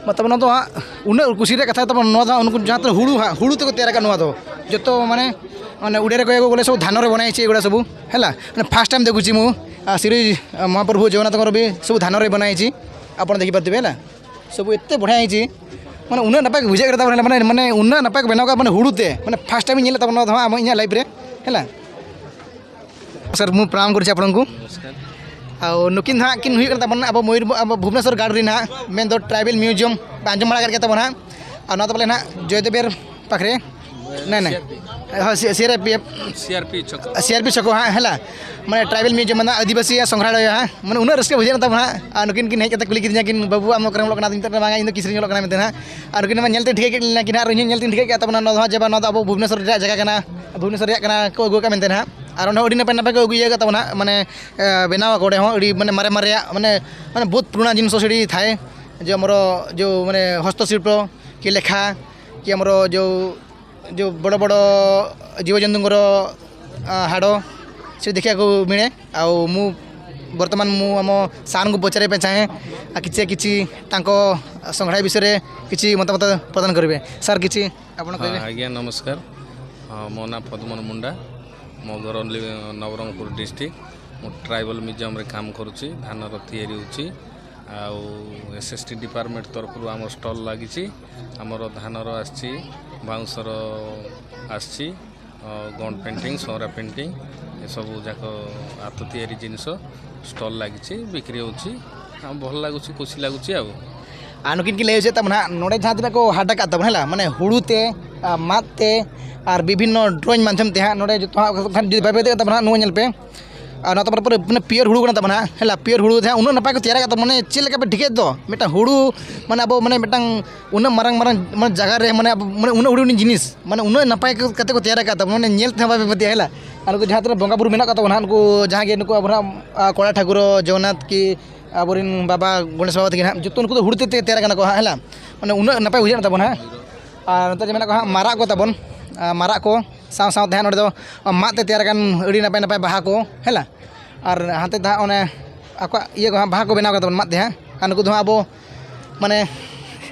ᱢᱚᱛᱞᱚᱵ ᱱᱚᱣᱟ ᱫᱚ ᱦᱟᱸᱜ ᱩᱱᱟᱹᱜ ᱠᱩᱥᱤ ᱨᱮᱭᱟᱜ ᱠᱟᱛᱷᱟ ᱛᱟᱵᱚᱱ, ᱱᱚᱣᱟ ᱫᱚ ᱦᱟᱸᱜ ᱩᱱᱠᱩ ᱡᱟᱦᱟᱸ ᱛᱤᱱᱟᱹᱜ ᱦᱩᱲᱩ ᱦᱟᱸᱜ, ᱦᱩᱲᱩ ᱛᱮᱠᱚ ᱛᱮᱭᱟᱨ ᱟᱠᱟᱫ ᱱᱚᱣᱟ ᱫᱚ᱾ ᱡᱚᱛᱚ ᱢᱟᱱᱮ, ᱢᱟᱱᱮ ᱩᱰᱮ ᱨᱮᱠᱚ ᱵᱚᱞᱮ ᱥᱚᱵ ᱫᱷᱟᱱᱚ ᱨᱮ ᱵᱚᱱᱟᱭ ᱪᱮ ᱮᱜᱩᱲᱟ ᱥᱚᱵᱩ, ᱦᱮᱞᱟ᱾ ᱢᱟᱱᱮ first time ᱫᱮᱠᱷᱩᱪᱤ ᱢᱩ, ᱟᱨ ᱥᱨᱤ ᱢᱚᱦᱟᱯᱨᱚᱵᱷᱩ ᱡᱚᱜᱚᱱᱱᱟᱛᱷ ᱠᱚᱨᱮ ᱵᱤ ᱥᱚᱵᱩ ᱫᱷᱟᱱᱚ ᱨᱮ ᱵᱚᱱᱟᱭ ᱪᱮ, ᱟᱯᱚᱱ ᱫᱮᱠᱷᱤ ᱯᱟᱨᱛᱤᱵᱮ, ᱦᱮᱞᱟ᱾ ᱥᱚᱵᱩ ᱮᱛᱮ ᱵᱚᱲᱷᱤᱭᱟ ᱦᱮᱸ ᱪᱮ, ᱢᱟᱱᱮ ᱩᱱᱟᱹᱜ ᱱᱟᱯᱟᱭ ᱠᱚ ᱵᱩᱡᱷᱟᱹᱜ ᱠᱟᱱᱟ ᱛᱟᱵᱚᱱ, ᱢᱟᱱᱮ, ᱢᱟᱱᱮ ᱩᱱᱟᱹᱜ ᱱᱟᱯᱟᱭ ᱠᱚ ᱵᱮᱱᱟᱣ ᱠᱟᱜᱼᱟ, ᱢᱟᱱᱮ ᱦᱩᱲᱩ ᱛᱮ, ᱢᱟᱱᱮ first time ᱤᱧ ᱧᱮᱞᱮᱫ ᱛᱟᱵᱚᱱᱟ ᱱᱚᱣᱟ ᱫᱚ ᱦᱟᱸᱜ ᱟᱢᱟᱜ ᱤᱧᱟᱹᱜ life ᱨᱮ, ᱦᱮᱞᱟ᱾ ᱥᱟᱨ, ᱢᱩ ᱯᱨᱟᱢ ᱠᱚᱨᱪᱷᱟ ᱟᱯᱱᱟᱝᱠᱩ᱾ ᱱᱚᱢᱚᱥᱠᱟᱨ᱾ ᱟᱨ ᱱᱩᱠᱤᱱ ᱫᱚ ᱦᱟᱸᱜ ᱠᱤᱱ ᱦᱩᱭᱩᱜ ᱠᱟᱱᱟ ᱛᱟᱵᱚᱱ ᱟᱵᱚ ᱢᱚᱭᱩᱨᱵᱷᱚᱸᱡᱽ, ᱟᱵᱚ ᱵᱷᱩᱵᱽᱱᱮᱥᱚᱨ ᱜᱟᱲ ᱨᱮ ᱦᱟᱸᱜ, ᱢᱮᱱᱫᱚ tribal museum ᱯᱮ ᱟᱸᱡᱚᱢ ᱵᱟᱲᱟ ᱟᱠᱟᱫ ᱜᱮᱭᱟ ᱛᱟᱵᱚᱱ ᱦᱟᱸᱜ᱾ ᱟᱨ ᱱᱚᱣᱟ ᱫᱚ ᱯᱟᱞᱮ ᱦᱟᱸᱜ ᱡᱚᱭᱫᱮᱵᱮᱨ ᱯᱟᱠᱷᱨᱮ, ᱱᱮ, ᱱᱮ᱾ ᱦᱳᱭ, ᱥᱤ-, CRPF᱾ CRP ᱪᱷᱚᱠᱚ᱾ CRP ᱪᱷᱚᱠᱚ ᱦᱟᱸᱜ, ᱦᱮᱞᱟ᱾ ᱢᱟᱱᱮ tribal museum ᱢᱮᱱᱟᱜᱼᱟ, ᱟᱹᱫᱤᱵᱟᱹᱥᱤ ᱥᱚᱝᱜᱽᱨᱟᱦᱟᱞᱚᱭ ᱦᱟᱸᱜ᱾ ᱢᱟᱱᱮ ᱩᱱᱟᱹᱜ ᱨᱟᱹᱥᱠᱟᱹ ᱵᱩᱡᱷᱟᱹᱜ ᱠᱟᱱ ᱛᱟᱵᱚᱱᱟ ᱦᱟᱸᱜ᱾ ᱟᱨ ᱱᱩᱠᱤᱱ ᱠᱤᱱ ᱦᱮᱡ ᱠᱟᱛᱮ ᱠᱩᱞᱤ ᱠᱤᱫᱤᱧᱟ ᱠᱤᱱ, "ᱵᱟᱹᱵᱩ, ᱟᱢ ᱚᱠᱟᱨᱮᱢ ᱚᱞᱚᱜ ᱠᱟᱱᱟ?" ᱟᱫᱚᱧ ᱢᱮᱛᱟᱫ ᱠᱤᱱᱟ, "ᱵᱟᱝᱟ, ᱤᱧ ᱫᱚ ᱠᱤᱥᱨᱤᱧ ᱚᱞᱚᱜ ᱠᱟᱱᱟ," ᱢᱮᱱᱛᱮ ᱦᱟᱸᱜ᱾ ᱟᱨ ᱱᱩᱠᱤᱱ ᱢᱟ ᱧᱮᱞ ᱛᱮ ᱴᱷᱤᱠᱟᱹ ᱠᱮᱫ ᱞᱤᱧᱟ ᱠᱤᱱ ᱦᱟᱸᱜ, ᱟᱨ ᱤᱧ ᱦᱚᱸ ᱧᱮᱞ ᱛᱤᱧ ᱴᱷᱤᱠᱟᱹ ᱠᱮᱫ ᱛᱟᱵᱚᱱᱟ, ᱱᱚᱣᱟ ᱫᱚ ᱦᱟᱸᱜ ᱡᱮ ᱵᱟᱝ, ᱱᱚᱣᱟ ᱫᱚ ᱟᱵᱚ ᱵᱷᱩᱵᱽᱱᱮᱥᱚᱨ ᱨᱮᱭᱟᱜ ᱡᱟᱭᱜᱟ ᱠᱟᱱᱟ, ᱵᱷᱩᱵᱽᱱᱮᱥᱚᱨ ᱨᱮᱭᱟᱜ ᱠᱟᱱᱟ ᱠᱚ ᱟᱹᱜᱩ ᱟᱠᱟᱫ ᱢᱮᱱᱛᱮ ᱦᱟᱸᱜ᱾ ᱟᱨ ᱚᱸᱰᱮ ᱦᱚᱸ ᱟᱹᱰᱤ ᱱᱟᱯᱟᱭ ᱱᱟᱯᱟᱭ ᱠᱚ ᱟᱹᱜᱩ ᱤᱭᱟᱹ ᱟᱠᱟᱫ ᱛᱟᱵᱚᱱᱟ ᱦᱟᱸᱜ, ᱢᱟᱱᱮ, ᱮ, ᱵᱮᱱᱟᱣ ᱟᱠᱚ ᱚᱸᱰᱮ ᱦᱚᱸ ᱟᱹᱰᱤ, ᱢᱟᱱᱮ, ᱢᱟᱨᱮ ᱢᱟᱨᱮᱭᱟᱜ, ᱢᱟᱱᱮ, ᱢᱟᱱᱮ, ᱵᱚᱦᱩᱛ ᱯᱩᱨᱟᱱᱟ ᱡᱤᱱᱤᱥ ᱥᱮᱴᱤ ᱛᱷᱟᱭ, ᱡᱮ ᱟᱢᱨᱚ, ᱡᱮ, ᱢᱟᱱᱮ, ᱦᱚᱥᱛᱚ ᱥᱤᱞᱯᱚ ᱠᱤ ᱞᱮᱠᱷᱟ ᱠᱤ ᱟᱢᱨᱚ, ᱡᱮ, ᱡᱮ ᱵᱚᱲᱚ ᱵᱚᱲᱚ ᱡᱤᱵᱚ ᱡᱚᱱᱛᱩᱝᱠᱚᱨ, ᱟ, ᱦᱟᱰᱚ ᱥᱮ ᱫᱮᱠᱷᱤᱭᱟ ᱠᱚ ᱢᱤᱲᱮ, ଆଉ ମୁଁ ବର୍ତ୍ତମାନ ମୁଁ ଆମ ସାର୍ଙ୍କୁ ପଚାରିବା ପାଇଁ ଚାହେଁ, ଆ, କିଛି କିଛି ତାଙ୍କ ସଂଗ୍ରହାଳୟ ବିଷୟରେ କିଛି ମତାମତ ପ୍ରଦାନ କରିବେ। ସାର୍, କିଛି ଆପଣ ହଁ, କହିବେ? ଆଜ୍ଞା, ନମସ୍କାର। ହଁ, ମୋ ନାଁ ପଦ୍ମନ ମୁଣ୍ଡା। ମୋ ଘର ଲି-, ନବରଙ୍ଗପୁର ଡିଷ୍ଟ୍ରିକ୍ଟ। ମୁଁ ଟ୍ରାଇବାଲ ମ୍ୟୁଜିୟମରେ କାମ କରୁଛି। ଧାନର ତିଆରି ହେଉଛି। ଆଉ ଏସ୍ଏସ୍ଟି ଡିପାର୍ଟମେଣ୍ଟ ତରଫରୁ ଆମର ଷ୍ଟଲ୍ ଲାଗିଛି। ଆମର ଧାନର ଆସିଛି, ବାଉଁଶର ଆସିଛି, ଅ, ଗନ୍ ପେଣ୍ଟିଂ, ସହରା ପେଣ୍ଟିଂ, ଏସବୁ ଯାକ ହାତ ତିଆରି ଜିନିଷ ଷ୍ଟଲ୍ ଲାଗିଛି, ବିକ୍ରି ହେଉଛି। ଆଉ ଭଲ ଲାଗୁଛି, ଖୁସି ଲାଗୁଛି ଆଉ। ᱟᱨ ᱱᱩᱠᱤᱱ ᱠᱤᱱ ᱞᱟᱹᱭ ᱦᱚᱪᱚᱭᱮᱫ ᱛᱟᱵᱚᱱᱟ ᱦᱟᱸᱜ, ᱱᱚᱰᱮ ᱡᱟᱦᱟᱸ ᱛᱤᱱᱟᱹᱜ ᱠᱚ ᱦᱟᱴ ᱟᱠᱟᱫ ᱛᱟᱵᱚᱱᱟ, ᱦᱮᱸ ᱞᱟ, ᱢᱟᱱᱮ ᱦᱩᱲᱩ ᱛᱮ, ᱟᱨ ᱢᱟᱫ ᱛᱮ, ᱟᱨ ᱵᱤᱵᱷᱤᱱᱱᱚ ᱰᱨᱚᱭᱤᱝ ᱢᱟᱫᱽᱫᱷᱚᱢ ᱛᱮ ᱦᱟᱸᱜ, ᱱᱚᱰᱮ ᱡᱚᱛᱚ ᱦᱟᱸᱜ ᱡᱩᱫᱤ ᱵᱟᱭ ᱵᱟᱭ ᱛᱮ ᱛᱟᱵᱚᱱᱟ ᱦᱟᱸᱜ, ᱱᱚᱣᱟ ᱧᱮᱞ ᱯᱮ᱾ ᱟᱨ ᱱᱚᱣᱟ ᱫᱚ ᱯᱩᱨᱟᱹ, ᱯᱩᱨᱟᱹ ᱯᱤᱭᱳᱨ ᱦᱩᱲᱩ ᱠᱟᱱᱟ ᱛᱟᱵᱚᱱᱟ ᱦᱟᱸᱜ, ᱦᱮᱸ ᱞᱟ, ᱯᱤᱭᱳᱨ ᱦᱩᱲᱩ ᱛᱮ ᱦᱟᱸᱜ ᱩᱱᱟᱹᱜ ᱱᱟᱯᱟᱭ ᱠᱚ ᱛᱮᱭᱟᱨ ᱟᱠᱟᱫ ᱛᱟᱵᱚᱱᱟ, ᱢᱟᱱᱮ ᱪᱮᱫ ᱞᱮᱠᱟ ᱯᱮ ᱴᱷᱤᱠᱟᱹᱭᱮᱫ ᱫᱚ, ᱢᱤᱫᱴᱟᱝ ᱦᱩᱲᱩ, ᱢᱟᱱᱮ ᱟᱵᱚ, ᱢᱟᱱᱮ ᱢᱤᱫᱴᱟᱝ ᱩᱱᱟᱹᱜ ᱢᱟᱨᱟᱝ ᱢᱟᱨᱟᱝ, ᱢᱟᱱᱮ ᱡᱟᱭᱜᱟ ᱨᱮ, ᱢᱟᱱᱮ ᱟᱵᱚ, ᱢᱟᱱᱮ ᱩᱱᱟᱹᱜ ᱦᱩᱰᱤᱧ ᱦᱩᱰᱤᱧ ᱡᱤᱱᱤᱥ, ᱢᱟᱱᱮ ᱩᱱᱟᱹᱜ ᱱᱟᱯᱟᱭ ᱠᱚ ᱠᱟᱛᱮ ᱠᱚ ᱛᱮᱭᱟᱨ ᱟᱠᱟᱫ ᱛᱟᱵᱚᱱᱟ, ᱢᱟᱱᱮ ᱧᱮᱞ ᱛᱮᱦᱚᱸ ᱵᱟᱯᱮ ᱯᱟᱹᱛᱭᱟᱹᱜᱼᱟ, ᱦᱮᱸ ᱞᱟ᱾ ᱟᱨ ᱱᱩᱠᱩ ᱡᱟᱦᱟᱸ ᱛᱤᱱᱟᱹᱜ ᱵᱚᱸᱜᱟ ᱵᱩᱨᱩ ᱢᱮᱱᱟᱜ ᱠᱚ ᱛᱟᱵᱚᱱᱟ ᱦᱟᱸᱜ, ᱱᱩᱠᱩ ᱡᱟᱦᱟᱸ ᱜᱮ ᱱᱩᱠᱩ ᱟᱵᱚ ᱱᱟᱜ, ᱟ, ᱠᱚᱲᱟ ᱴᱷᱟᱹᱠᱩᱨ, ᱡᱚᱜᱚᱱᱱᱟᱛᱷ ᱠᱤ ᱟᱵᱚᱨᱮᱱ ᱵᱟᱵᱟ ᱜᱚᱬᱮᱥ ᱵᱟᱵᱟ ᱛᱟᱹᱠᱤᱱ ᱦᱟᱸᱜ, ᱡᱚᱛᱚ ᱱᱩᱠᱩ ᱫᱚ ᱦᱩᱲᱩ ᱛᱮ ᱛᱮᱭᱟᱨ ᱠᱟᱱᱟ ᱠᱚ ᱦᱟᱸᱜ, ᱦᱮᱸ ᱞᱟ? ᱢᱟᱱᱮ ᱩᱱᱟᱹᱜ ᱱᱟᱯᱟᱭ ᱵᱩᱡᱷᱟᱹᱜ ᱠᱟᱱ ᱛᱟᱵᱚᱱᱟ ᱦᱟᱸᱜ᱾ ᱟᱨ ᱱᱚᱛᱮ ᱡᱮ ᱢᱮᱱᱟᱜ ᱠᱚᱣᱟ ᱦᱟᱸᱜ ᱢᱟᱨᱟᱜ ᱠᱚ ᱛᱟᱵᱚᱱ, ᱟ, ᱢᱟᱨᱟᱜ ᱠᱚ ᱥᱟᱶ ᱥᱟᱶᱛᱮ ᱦᱟᱸᱜ ᱱᱚᱸᱰᱮ ᱫᱚ ᱢᱟᱫ ᱛᱮ ᱛᱮᱭᱟᱨ ᱟᱠᱟᱱ ᱟᱹᱰᱤ ᱱᱟᱯᱟᱭ ᱱᱟᱯᱟᱭ ᱵᱟᱦᱟ ᱠᱚ, ᱦᱮᱸ ᱞᱟ? ᱟᱨ ᱦᱟᱱᱛᱮ ᱫᱚ ᱦᱟᱸᱜ ᱚᱱᱮ ᱟᱠᱚᱣᱟᱜ ᱤᱭᱟᱹ ᱠᱚ ᱦᱟᱸᱜ, ᱵᱟᱦᱟ ᱠᱚ ᱵᱮᱱᱟᱣ ᱠᱟᱫᱟ ᱵᱚᱱ ᱢᱟᱫ ᱛᱮ ᱦᱟᱸᱜ᱾ ᱟᱨ ᱱᱩᱠᱩ ᱫᱚ ᱦᱟᱸᱜ ᱟᱵᱚ ᱢᱟᱱᱮ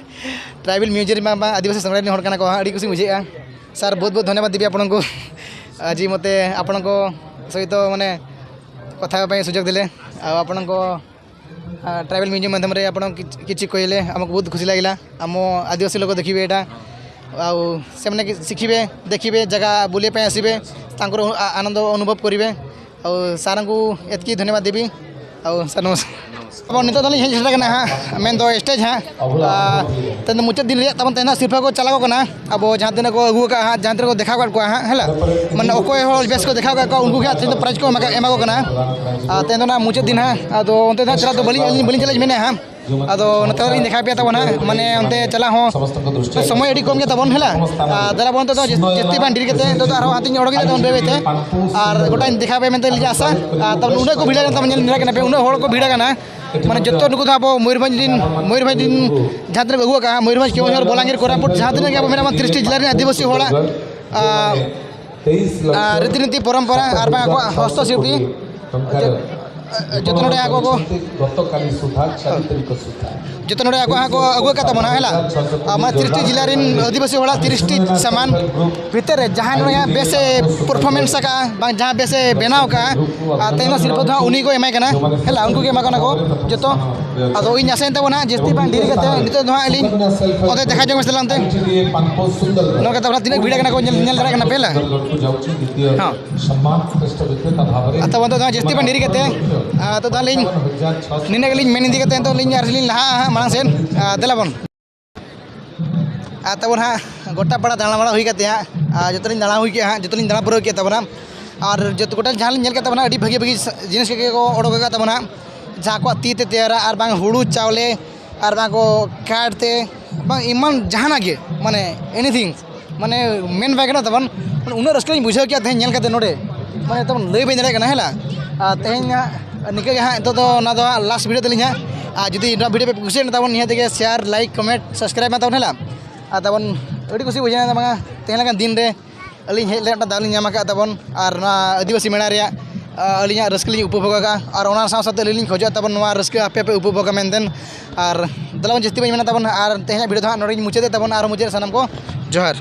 ᱴᱨᱟᱭᱵᱮᱞ ᱢᱤᱭᱩᱡᱤᱭᱟᱢ ᱨᱮᱱ ᱵᱟᱝ ᱟᱹᱫᱤᱵᱟᱹᱥᱤ ᱥᱚᱝᱜᱚᱴᱷᱚᱱ ᱨᱮᱱ ᱦᱚᱲ ᱠᱟᱱᱟ ᱠᱚ ᱦᱟᱸᱜ, ᱟᱹᱰᱤ ᱠᱩᱥᱤ ᱵᱩᱡᱷᱟᱹᱜᱼᱟ᱾ ᱥᱟᱨ, ᱵᱚᱦᱩᱛ ᱵᱚᱦᱩᱛ ᱫᱷᱚᱱᱭᱚᱵᱟᱫ ᱫᱤᱵᱤ ᱟᱯᱱᱚᱝᱠᱚ, ᱡᱤ ᱢᱚᱛᱮ ᱟᱯᱱᱚᱝᱠᱚ ᱥᱚᱦᱤᱛ ᱢᱟᱱᱮ ᱠᱚᱛᱷᱟ ᱦᱮᱵᱟ ପାଇଁ ସୁଯୋଗ ଦେଲେ। ଆଉ ଆପଣଙ୍କ, ଆ, ଟ୍ରାଇବାଲ ମ୍ୟୁଜିୟମ ମାଧ୍ୟମରେ ଆପଣ କିଛି, କିଛି କହିଲେ, ଆମକୁ ବହୁତ ଖୁସି ଲାଗିଲା। ଆମ ଆଦିବାସୀ ଲୋକ ଦେଖିବେ ଏଇଟା, ଆଉ ସେମାନେ କି-, ଶିଖିବେ, ଦେଖିବେ, ଜାଗା ବୁଲିବା ପାଇଁ ଆସିବେ, ତାଙ୍କର ଆ-, ଆନନ୍ଦ ଅନୁଭବ କରିବେ। ଆଉ ସାରଙ୍କୁ ଏତିକି ଧନ୍ୟବାଦ ଦେବି। ଆଉ ସାର, ନମସ୍କାର। ᱟᱵᱚ ᱱᱤᱛᱚᱜ ᱫᱚᱞᱤᱧ ᱦᱮᱡ ᱥᱮᱴᱮᱨ ᱠᱟᱱᱟ ᱦᱟᱸᱜ, ᱢᱮᱱᱫᱚ ᱥᱴᱮᱡᱽ ᱦᱟᱸᱜ᱾ ᱟᱨ ᱛᱮᱦᱮᱧ ᱫᱚ ᱢᱩᱪᱟᱹᱫ ᱫᱤᱱ ᱨᱮᱭᱟᱜ ᱛᱟᱵᱚᱱ ᱛᱮᱦᱮᱧ ᱫᱚ ᱥᱤᱨᱯᱷᱟᱹ ᱠᱚ ᱪᱟᱞᱟᱣ ᱠᱟᱱᱟ᱾ ᱟᱵᱚ ᱡᱟᱦᱟᱸ ᱛᱤᱱᱟᱹᱜ ᱠᱚ ᱟᱹᱜᱩ ᱟᱠᱟᱫᱼᱟ ᱦᱟᱸᱜ, ᱡᱟᱦᱟᱸ ᱛᱤᱱᱟᱹᱜ ᱠᱚ ᱫᱮᱠᱷᱟᱣ ᱟᱠᱟᱫ ᱠᱚᱣᱟ ᱦᱟᱸᱜ, ᱦᱮᱸ ᱞᱟ? ᱢᱟᱱᱮ ᱚᱠᱚᱭ ᱦᱚᱲ ᱵᱮᱥ ᱠᱚ ᱫᱮᱠᱷᱟᱣ ᱟᱠᱟᱫ ᱠᱚᱣᱟ, ᱩᱱᱠᱩ ᱜᱮ ᱦᱟᱸᱜ ᱛᱮᱦᱮᱧ ᱫᱚ ᱯᱨᱟᱭᱤᱡᱽ ᱠᱚ ᱮᱢᱟ, ᱮᱢᱟ ᱠᱚ ᱠᱟᱱᱟ᱾ ᱟᱨ ᱛᱮᱦᱮᱧ ᱫᱚ ᱱᱟᱜ ᱢᱩᱪᱟᱹᱫ ᱫᱤᱱ ᱦᱟᱸᱜ, ᱟᱫᱚ ᱚᱱᱛᱮ ᱫᱚ ᱦᱟᱸᱜ ᱪᱟᱞᱟᱣ ᱫᱚ ᱵᱟᱹᱞᱤᱧ, ᱟᱹᱞᱤᱧ ᱵᱟᱹᱞᱤᱧ ᱪᱟᱞᱟᱜ ᱢᱮᱱᱮᱫᱼᱟ ᱦᱟᱸᱜ᱾ ᱟᱫᱚ ᱱᱚᱛᱮ ᱫᱚᱞᱤᱧ ᱫᱮᱠᱷᱟᱣ ᱯᱮᱭᱟ ᱛᱟᱵᱚᱱ ᱦᱟᱸᱜ, ᱢᱟᱱᱮ ᱚᱱᱛᱮ ᱪᱟᱞᱟᱜ ᱦᱚᱸ ᱥᱚᱢᱚᱭ ᱟᱹᱰᱤ ᱠᱚᱢ ᱜᱮ ᱛᱟᱵᱚᱱ, ᱦᱮᱸ ᱞᱟ? ᱟᱨ ᱫᱮᱞᱟ ᱵᱚᱱ ᱱᱤᱛᱚᱜ ᱫᱚ ᱡᱟᱹᱥᱛᱤ ᱵᱟᱝ ᱰᱮᱨᱤ ᱠᱟᱛᱮ ᱱᱤᱛᱚᱜ ᱫᱚ ᱟᱨᱦᱚᱸ ᱦᱟᱱᱛᱮᱧ ᱚᱰᱚᱠ ᱮᱫᱟ ᱛᱟᱵᱚᱱ ᱵᱟᱹᱭ ᱵᱟᱹᱭ ᱛᱮ᱾ ᱟᱨ ᱜᱚᱴᱟᱧ ᱫᱮᱠᱷᱟᱣ ᱯᱮᱭᱟ ᱢᱮᱱᱛᱮ ᱞᱤᱧ ᱟᱥᱟ᱾ ᱟᱨ ᱛᱟᱵᱚᱱ ᱩᱱᱟᱹᱜ ᱠᱚ ᱵᱷᱤᱲ ᱟᱠᱟᱱᱟ, ᱛᱟᱵᱚᱱ ᱧᱮᱞ, ᱧᱮᱞ ᱫᱟᱲᱮᱭᱟᱜ ᱠᱟᱱᱟ ᱯᱮ, ᱩᱱᱟᱹᱜ ᱦᱚᱲ ᱠᱚ ᱵᱷᱤᱲ ᱟᱠᱟᱱᱟ᱾ ᱢᱟᱱᱮ ᱡᱚᱛᱚ ᱱᱩᱠᱩ ᱫᱚ ᱟᱵᱚ ᱢᱚᱭᱩᱨᱵᱷᱚᱸᱡᱽ ᱨᱮᱱ, ᱢᱚᱭᱩᱨᱵᱷᱚᱸᱡᱽ ᱨᱮᱱ ᱡᱟᱦᱟᱸ ᱛᱤᱱᱟᱹᱜ ᱠᱚ ᱟᱹᱜᱩ ᱟᱠᱟᱫᱼᱟ, ᱢᱚᱭᱩᱨᱵᱷᱚᱸᱡᱽ, ᱠᱮᱣᱚᱱᱡᱷᱚᱨ, ᱵᱚᱞᱟᱝᱜᱤᱨ, ᱠᱳᱨᱟᱯᱩᱴ, ᱡᱟᱦᱟᱸ ᱛᱤᱱᱟᱹᱜ ᱜᱮ ᱟᱵᱚ ᱢᱮᱱᱟᱜ ᱵᱚᱱ ᱛᱤᱨᱤᱥ ᱴᱤ ᱡᱮᱞᱟ ᱨᱮᱱ ᱟᱹᱫᱤᱵᱟᱹᱥᱤ ᱦᱚᱲᱟᱜ, ᱟᱨ, ᱟᱨ, ᱨᱤᱛᱤᱱᱤᱛᱤ, ᱯᱚᱨᱚᱢᱯᱚᱨᱟ ᱟᱨ ᱵᱟᱝ ᱟᱠᱚᱣᱟᱜ ᱦᱚᱥᱛᱚ ᱥᱤᱞᱯᱤ, ᱡᱚᱛᱚ ᱱᱚᱰᱮ ᱟᱠᱚ ᱠᱚ, ᱜᱚᱛᱚᱠᱟᱞᱤ ᱥᱩᱫᱷᱟ, ᱪᱟᱨᱤ ᱛᱟᱹᱨᱤᱠᱷ ᱥᱩᱫᱷᱟ᱾ ᱡᱚᱛᱚ ᱱᱚᱰᱮ ᱟᱠᱚ ᱦᱟᱸᱜ ᱠᱚ ᱟᱹᱜᱩ ᱟᱠᱟᱫ ᱛᱟᱵᱚᱱᱟ, ᱦᱮᱸ ᱞᱟ? ᱟᱨ ᱢᱟᱱᱮ ᱛᱤᱨᱤᱥ ᱴᱤ ᱡᱮᱞᱟ ᱨᱮᱱ ᱟᱹᱫᱤᱵᱟᱹᱥᱤ ᱦᱚᱲᱟᱜ ᱛᱤᱨᱤᱥ ᱴᱤ ᱥᱟᱢᱟᱱ ᱵᱷᱤᱛᱟᱹᱨ ᱨᱮ ᱡᱟᱦᱟᱸᱭ ᱱᱚᱰᱮ ᱦᱟᱸᱜ ᱵᱮᱥᱮ performance ᱟᱠᱟᱫᱼᱟ, ᱵᱟᱝ ᱡᱟᱦᱟᱸ ᱵᱮᱥᱮ ᱵᱮᱱᱟᱣ ᱟᱠᱟᱫᱼᱟ, ᱟᱨ ᱛᱮᱦᱮᱧ ᱫᱚ ᱥᱤᱨᱯᱟᱹ ᱫᱚ ᱦᱟᱸᱜ ᱩᱱᱤ ᱠᱚ ᱮᱢᱟᱭ ᱠᱟᱱᱟ, ᱦᱮᱸ ᱞᱟ? ᱩᱱᱠᱩ ᱜᱮ ᱮᱢᱟ ᱠᱚ ᱠᱟᱱᱟ ᱠᱚ ᱡᱚᱛᱚ᱾ ᱟᱫᱚ ᱤᱧ ᱟᱥᱟᱭᱮᱫ ᱛᱟᱵᱚᱱᱟ ᱡᱟᱹᱥᱛᱤ ᱵᱟᱝ ᱰᱮᱨᱤ ᱠᱟᱛᱮ ᱱᱤᱛᱚᱜ ᱫᱚ ᱦᱟᱸᱜ ᱟᱹᱞᱤᱧ ᱚᱱᱛᱮ ᱫᱮᱠᱷᱟ ᱡᱚᱝ ᱢᱮ ᱥᱮ ᱞᱟᱝ ᱛᱮ᱾ ᱱᱚᱰᱮ ᱛᱟᱵᱚᱱᱟ ᱛᱤᱱᱟᱹᱜ ᱵᱷᱤᱲ ᱟᱠᱟᱱᱟ ᱠᱚ, ᱧᱮᱞ, ᱧᱮᱞ ᱫᱟᱲᱮᱭᱟᱜ ᱠᱟᱱᱟ ᱯᱮ ᱞᱟ? ᱦᱚᱸ᱾ ᱟᱨ ᱛᱟᱵᱚᱱ ᱱᱤᱛᱚᱜ ᱫᱚ ᱦᱟᱸᱜ ᱡᱟᱹᱥᱛᱤ ᱵᱟᱝ ᱰᱮᱨᱤ ᱠᱟᱛᱮ, ᱟᱨ ᱱᱤᱛᱚᱜ ᱫᱚ ᱦᱟᱸᱜ ᱞᱤᱧ ᱱᱤᱱᱟᱹᱜ ᱜᱮᱞᱤᱧ ᱢᱮᱱ ᱤᱫᱤ ᱠᱟᱛᱮ ᱱᱤᱛᱚᱜ ᱞᱤᱧ ᱟᱨ ᱞᱤᱧ ᱞᱟᱦᱟᱜᱼᱟ ᱦᱟᱸᱜ ᱢᱟᱲᱟᱝ ᱥᱮᱫ᱾ ᱟᱨ ᱫᱮᱞᱟ ᱵᱚᱱ᱾ ᱟᱨ ᱛᱟᱵᱚᱱ ᱦᱟᱸᱜ ᱜᱚᱴᱟ ᱯᱟᱲᱟ ᱫᱟᱬᱟ ᱵᱟᱲᱟ ᱦᱩᱭ ᱠᱟᱛᱮ ᱦᱟᱸᱜ, ᱟᱨ ᱡᱚᱛᱚ ᱞᱤᱧ ᱫᱟᱬᱟ ᱦᱩᱭ ᱠᱮᱜᱼᱟ ᱦᱟᱸᱜ, ᱡᱚᱛᱚ ᱞᱤᱧ ᱫᱟᱬᱟ ᱯᱩᱨᱟᱹᱣ ᱠᱮᱫ ᱛᱟᱵᱚᱱᱟ᱾ ᱟᱨ ᱡᱚᱛᱚ ᱜᱚᱴᱟ ᱡᱟᱦᱟᱸ ᱞᱤᱧ ᱧᱮᱞ ᱠᱮᱫ ᱛᱟᱵᱚᱱᱟ, ᱟᱹᱰᱤ ᱵᱷᱟᱹᱜᱤ ᱵᱷᱟᱹᱜᱤ ᱡᱤᱱᱤᱥ ᱠᱚᱜᱮ ᱠᱚ ᱚᱰᱚᱠ ᱟᱠᱟᱫ ᱛᱟᱵᱚᱱᱟ, ᱡᱟᱦᱟᱸ ᱟᱠᱚᱣᱟᱜ ᱛᱤ ᱛᱮ ᱛᱮᱭᱟᱨᱟ ᱟᱨ ᱵᱟᱝ ᱦᱩᱲᱩ ᱪᱟᱣᱞᱮ ᱟᱨ ᱵᱟᱝ ᱠᱚ ᱠᱟᱴ ᱛᱮ ᱵᱟᱝ ᱮᱢᱟᱱ ᱡᱟᱦᱟᱱᱟᱜ ᱜᱮ, ᱢᱟᱱᱮ anything, ᱢᱟᱱᱮ ᱢᱮᱱ ᱵᱟᱭ ᱜᱟᱱᱚᱜ ᱛᱟᱵᱚᱱ, ᱢᱟᱱᱮ ᱩᱱᱟᱹᱜ ᱨᱟᱹᱥᱠᱟᱹ ᱞᱤᱧ ᱵᱩᱡᱷᱟᱹᱣ ᱠᱮᱫᱼᱟ ᱛᱮᱦᱮᱧ ᱧᱮᱞ ᱠᱟᱛᱮ ᱱᱚᱰᱮ᱾ ᱢᱟᱱᱮ ᱛᱟᱵᱚᱱ ᱞᱟᱹᱭ ᱵᱟᱹᱧ ᱫᱟᱲᱮᱭᱟᱜ ᱠᱟᱱᱟ, ᱦᱮᱸ ᱞᱟ᱾ ᱟᱨ ᱛᱮᱦᱮᱧ ᱦᱟᱸᱜ ᱱᱤᱝᱠᱟᱹ ᱜᱮ ᱦᱟᱸᱜ, ᱱᱤᱛᱚᱜ ᱫᱚ ᱚᱱᱟ ᱫᱚ ᱦᱟᱸᱜ ᱞᱟᱥᱴ ᱵᱷᱤᱰᱤᱭᱳ ᱛᱟᱹᱞᱤᱧ ᱦᱟᱸᱜ᱾ ᱟᱨ ᱡᱩᱫᱤ ᱱᱚᱣᱟ ᱵᱷᱤᱰᱤᱭᱳ ᱯᱮ ᱠᱩᱥᱤᱭᱟᱜᱼᱟ, ᱛᱟᱵᱚᱱ ᱱᱤᱦᱟᱹᱛ ᱜᱮ ᱥᱮᱭᱟᱨ, ᱞᱟᱭᱤᱠ, ᱠᱚᱢᱮᱱᱴ, ᱥᱟᱵᱥᱠᱨᱟᱭᱤᱵᱽ ᱢᱟ ᱛᱟᱵᱚᱱ, ᱦᱮᱸ ᱞᱟ᱾ ᱟᱨ ᱛᱟᱵᱚᱱ ᱟᱹᱰᱤ ᱠᱩᱥᱤ ᱵᱩᱡᱷᱟᱹᱣ ᱮᱱᱟ ᱵᱟᱝᱟ, ᱛᱮᱦᱮᱧ ᱞᱮᱠᱟᱱ ᱫᱤᱱ ᱨᱮ ᱟᱹᱞᱤᱧ ᱦᱮᱡ ᱨᱮᱭᱟᱜ ᱢᱤᱫᱴᱟᱝ ᱫᱟᱣ ᱞᱤᱧ ᱧᱟᱢ ᱟᱠᱟᱫ ᱛᱟᱵᱚᱱ, ᱟᱨ ᱱᱚᱣᱟ ᱟᱹᱫᱤᱵᱟᱹᱥᱤ ᱢᱮᱞᱟ ᱨᱮᱭᱟᱜ, ᱟ, ᱟᱹᱞᱤᱧᱟᱜ ᱨᱟᱹᱥᱠᱟᱹ ᱞᱤᱧ ᱩᱯᱚᱵᱷᱳᱜᱽ ᱟᱠᱟᱫᱼᱟ᱾ ᱟᱨ ᱚᱱᱟ ᱥᱟᱶ ᱥᱟᱶᱛᱮ ᱟᱹᱞᱤᱧ ᱞᱤᱧ ᱠᱷᱚᱡᱚᱜᱼᱟ ᱛᱟᱵᱚᱱ ᱱᱚᱣᱟ ᱨᱟᱹᱥᱠᱟᱹ ᱟᱯᱮ ᱯᱮ ᱩᱯᱚᱵᱷᱳᱜᱟ ᱢᱮᱱᱛᱮ᱾ ᱟᱨ ᱫᱮᱞᱟ ᱵᱚᱱ ᱡᱟᱹᱥᱛᱤ ᱵᱟᱹᱧ ᱢᱮᱱᱟ ᱛᱟᱵᱚᱱ, ᱟᱨ ᱛᱮᱦᱮᱧᱟᱜ ᱵᱷᱤᱰᱤᱭᱳ ᱫᱚ ᱦᱟᱸᱜ ᱱᱚᱰᱮ ᱜᱤᱧ ᱢᱩᱪᱟᱹᱫᱮᱫ ᱛᱟᱵᱚᱱ᱾ ᱟᱨ ᱢᱩᱪᱟᱹᱫ ᱨᱮ ᱥᱟᱱᱟᱢ ᱠᱚ ᱡᱚᱦᱟᱨ᱾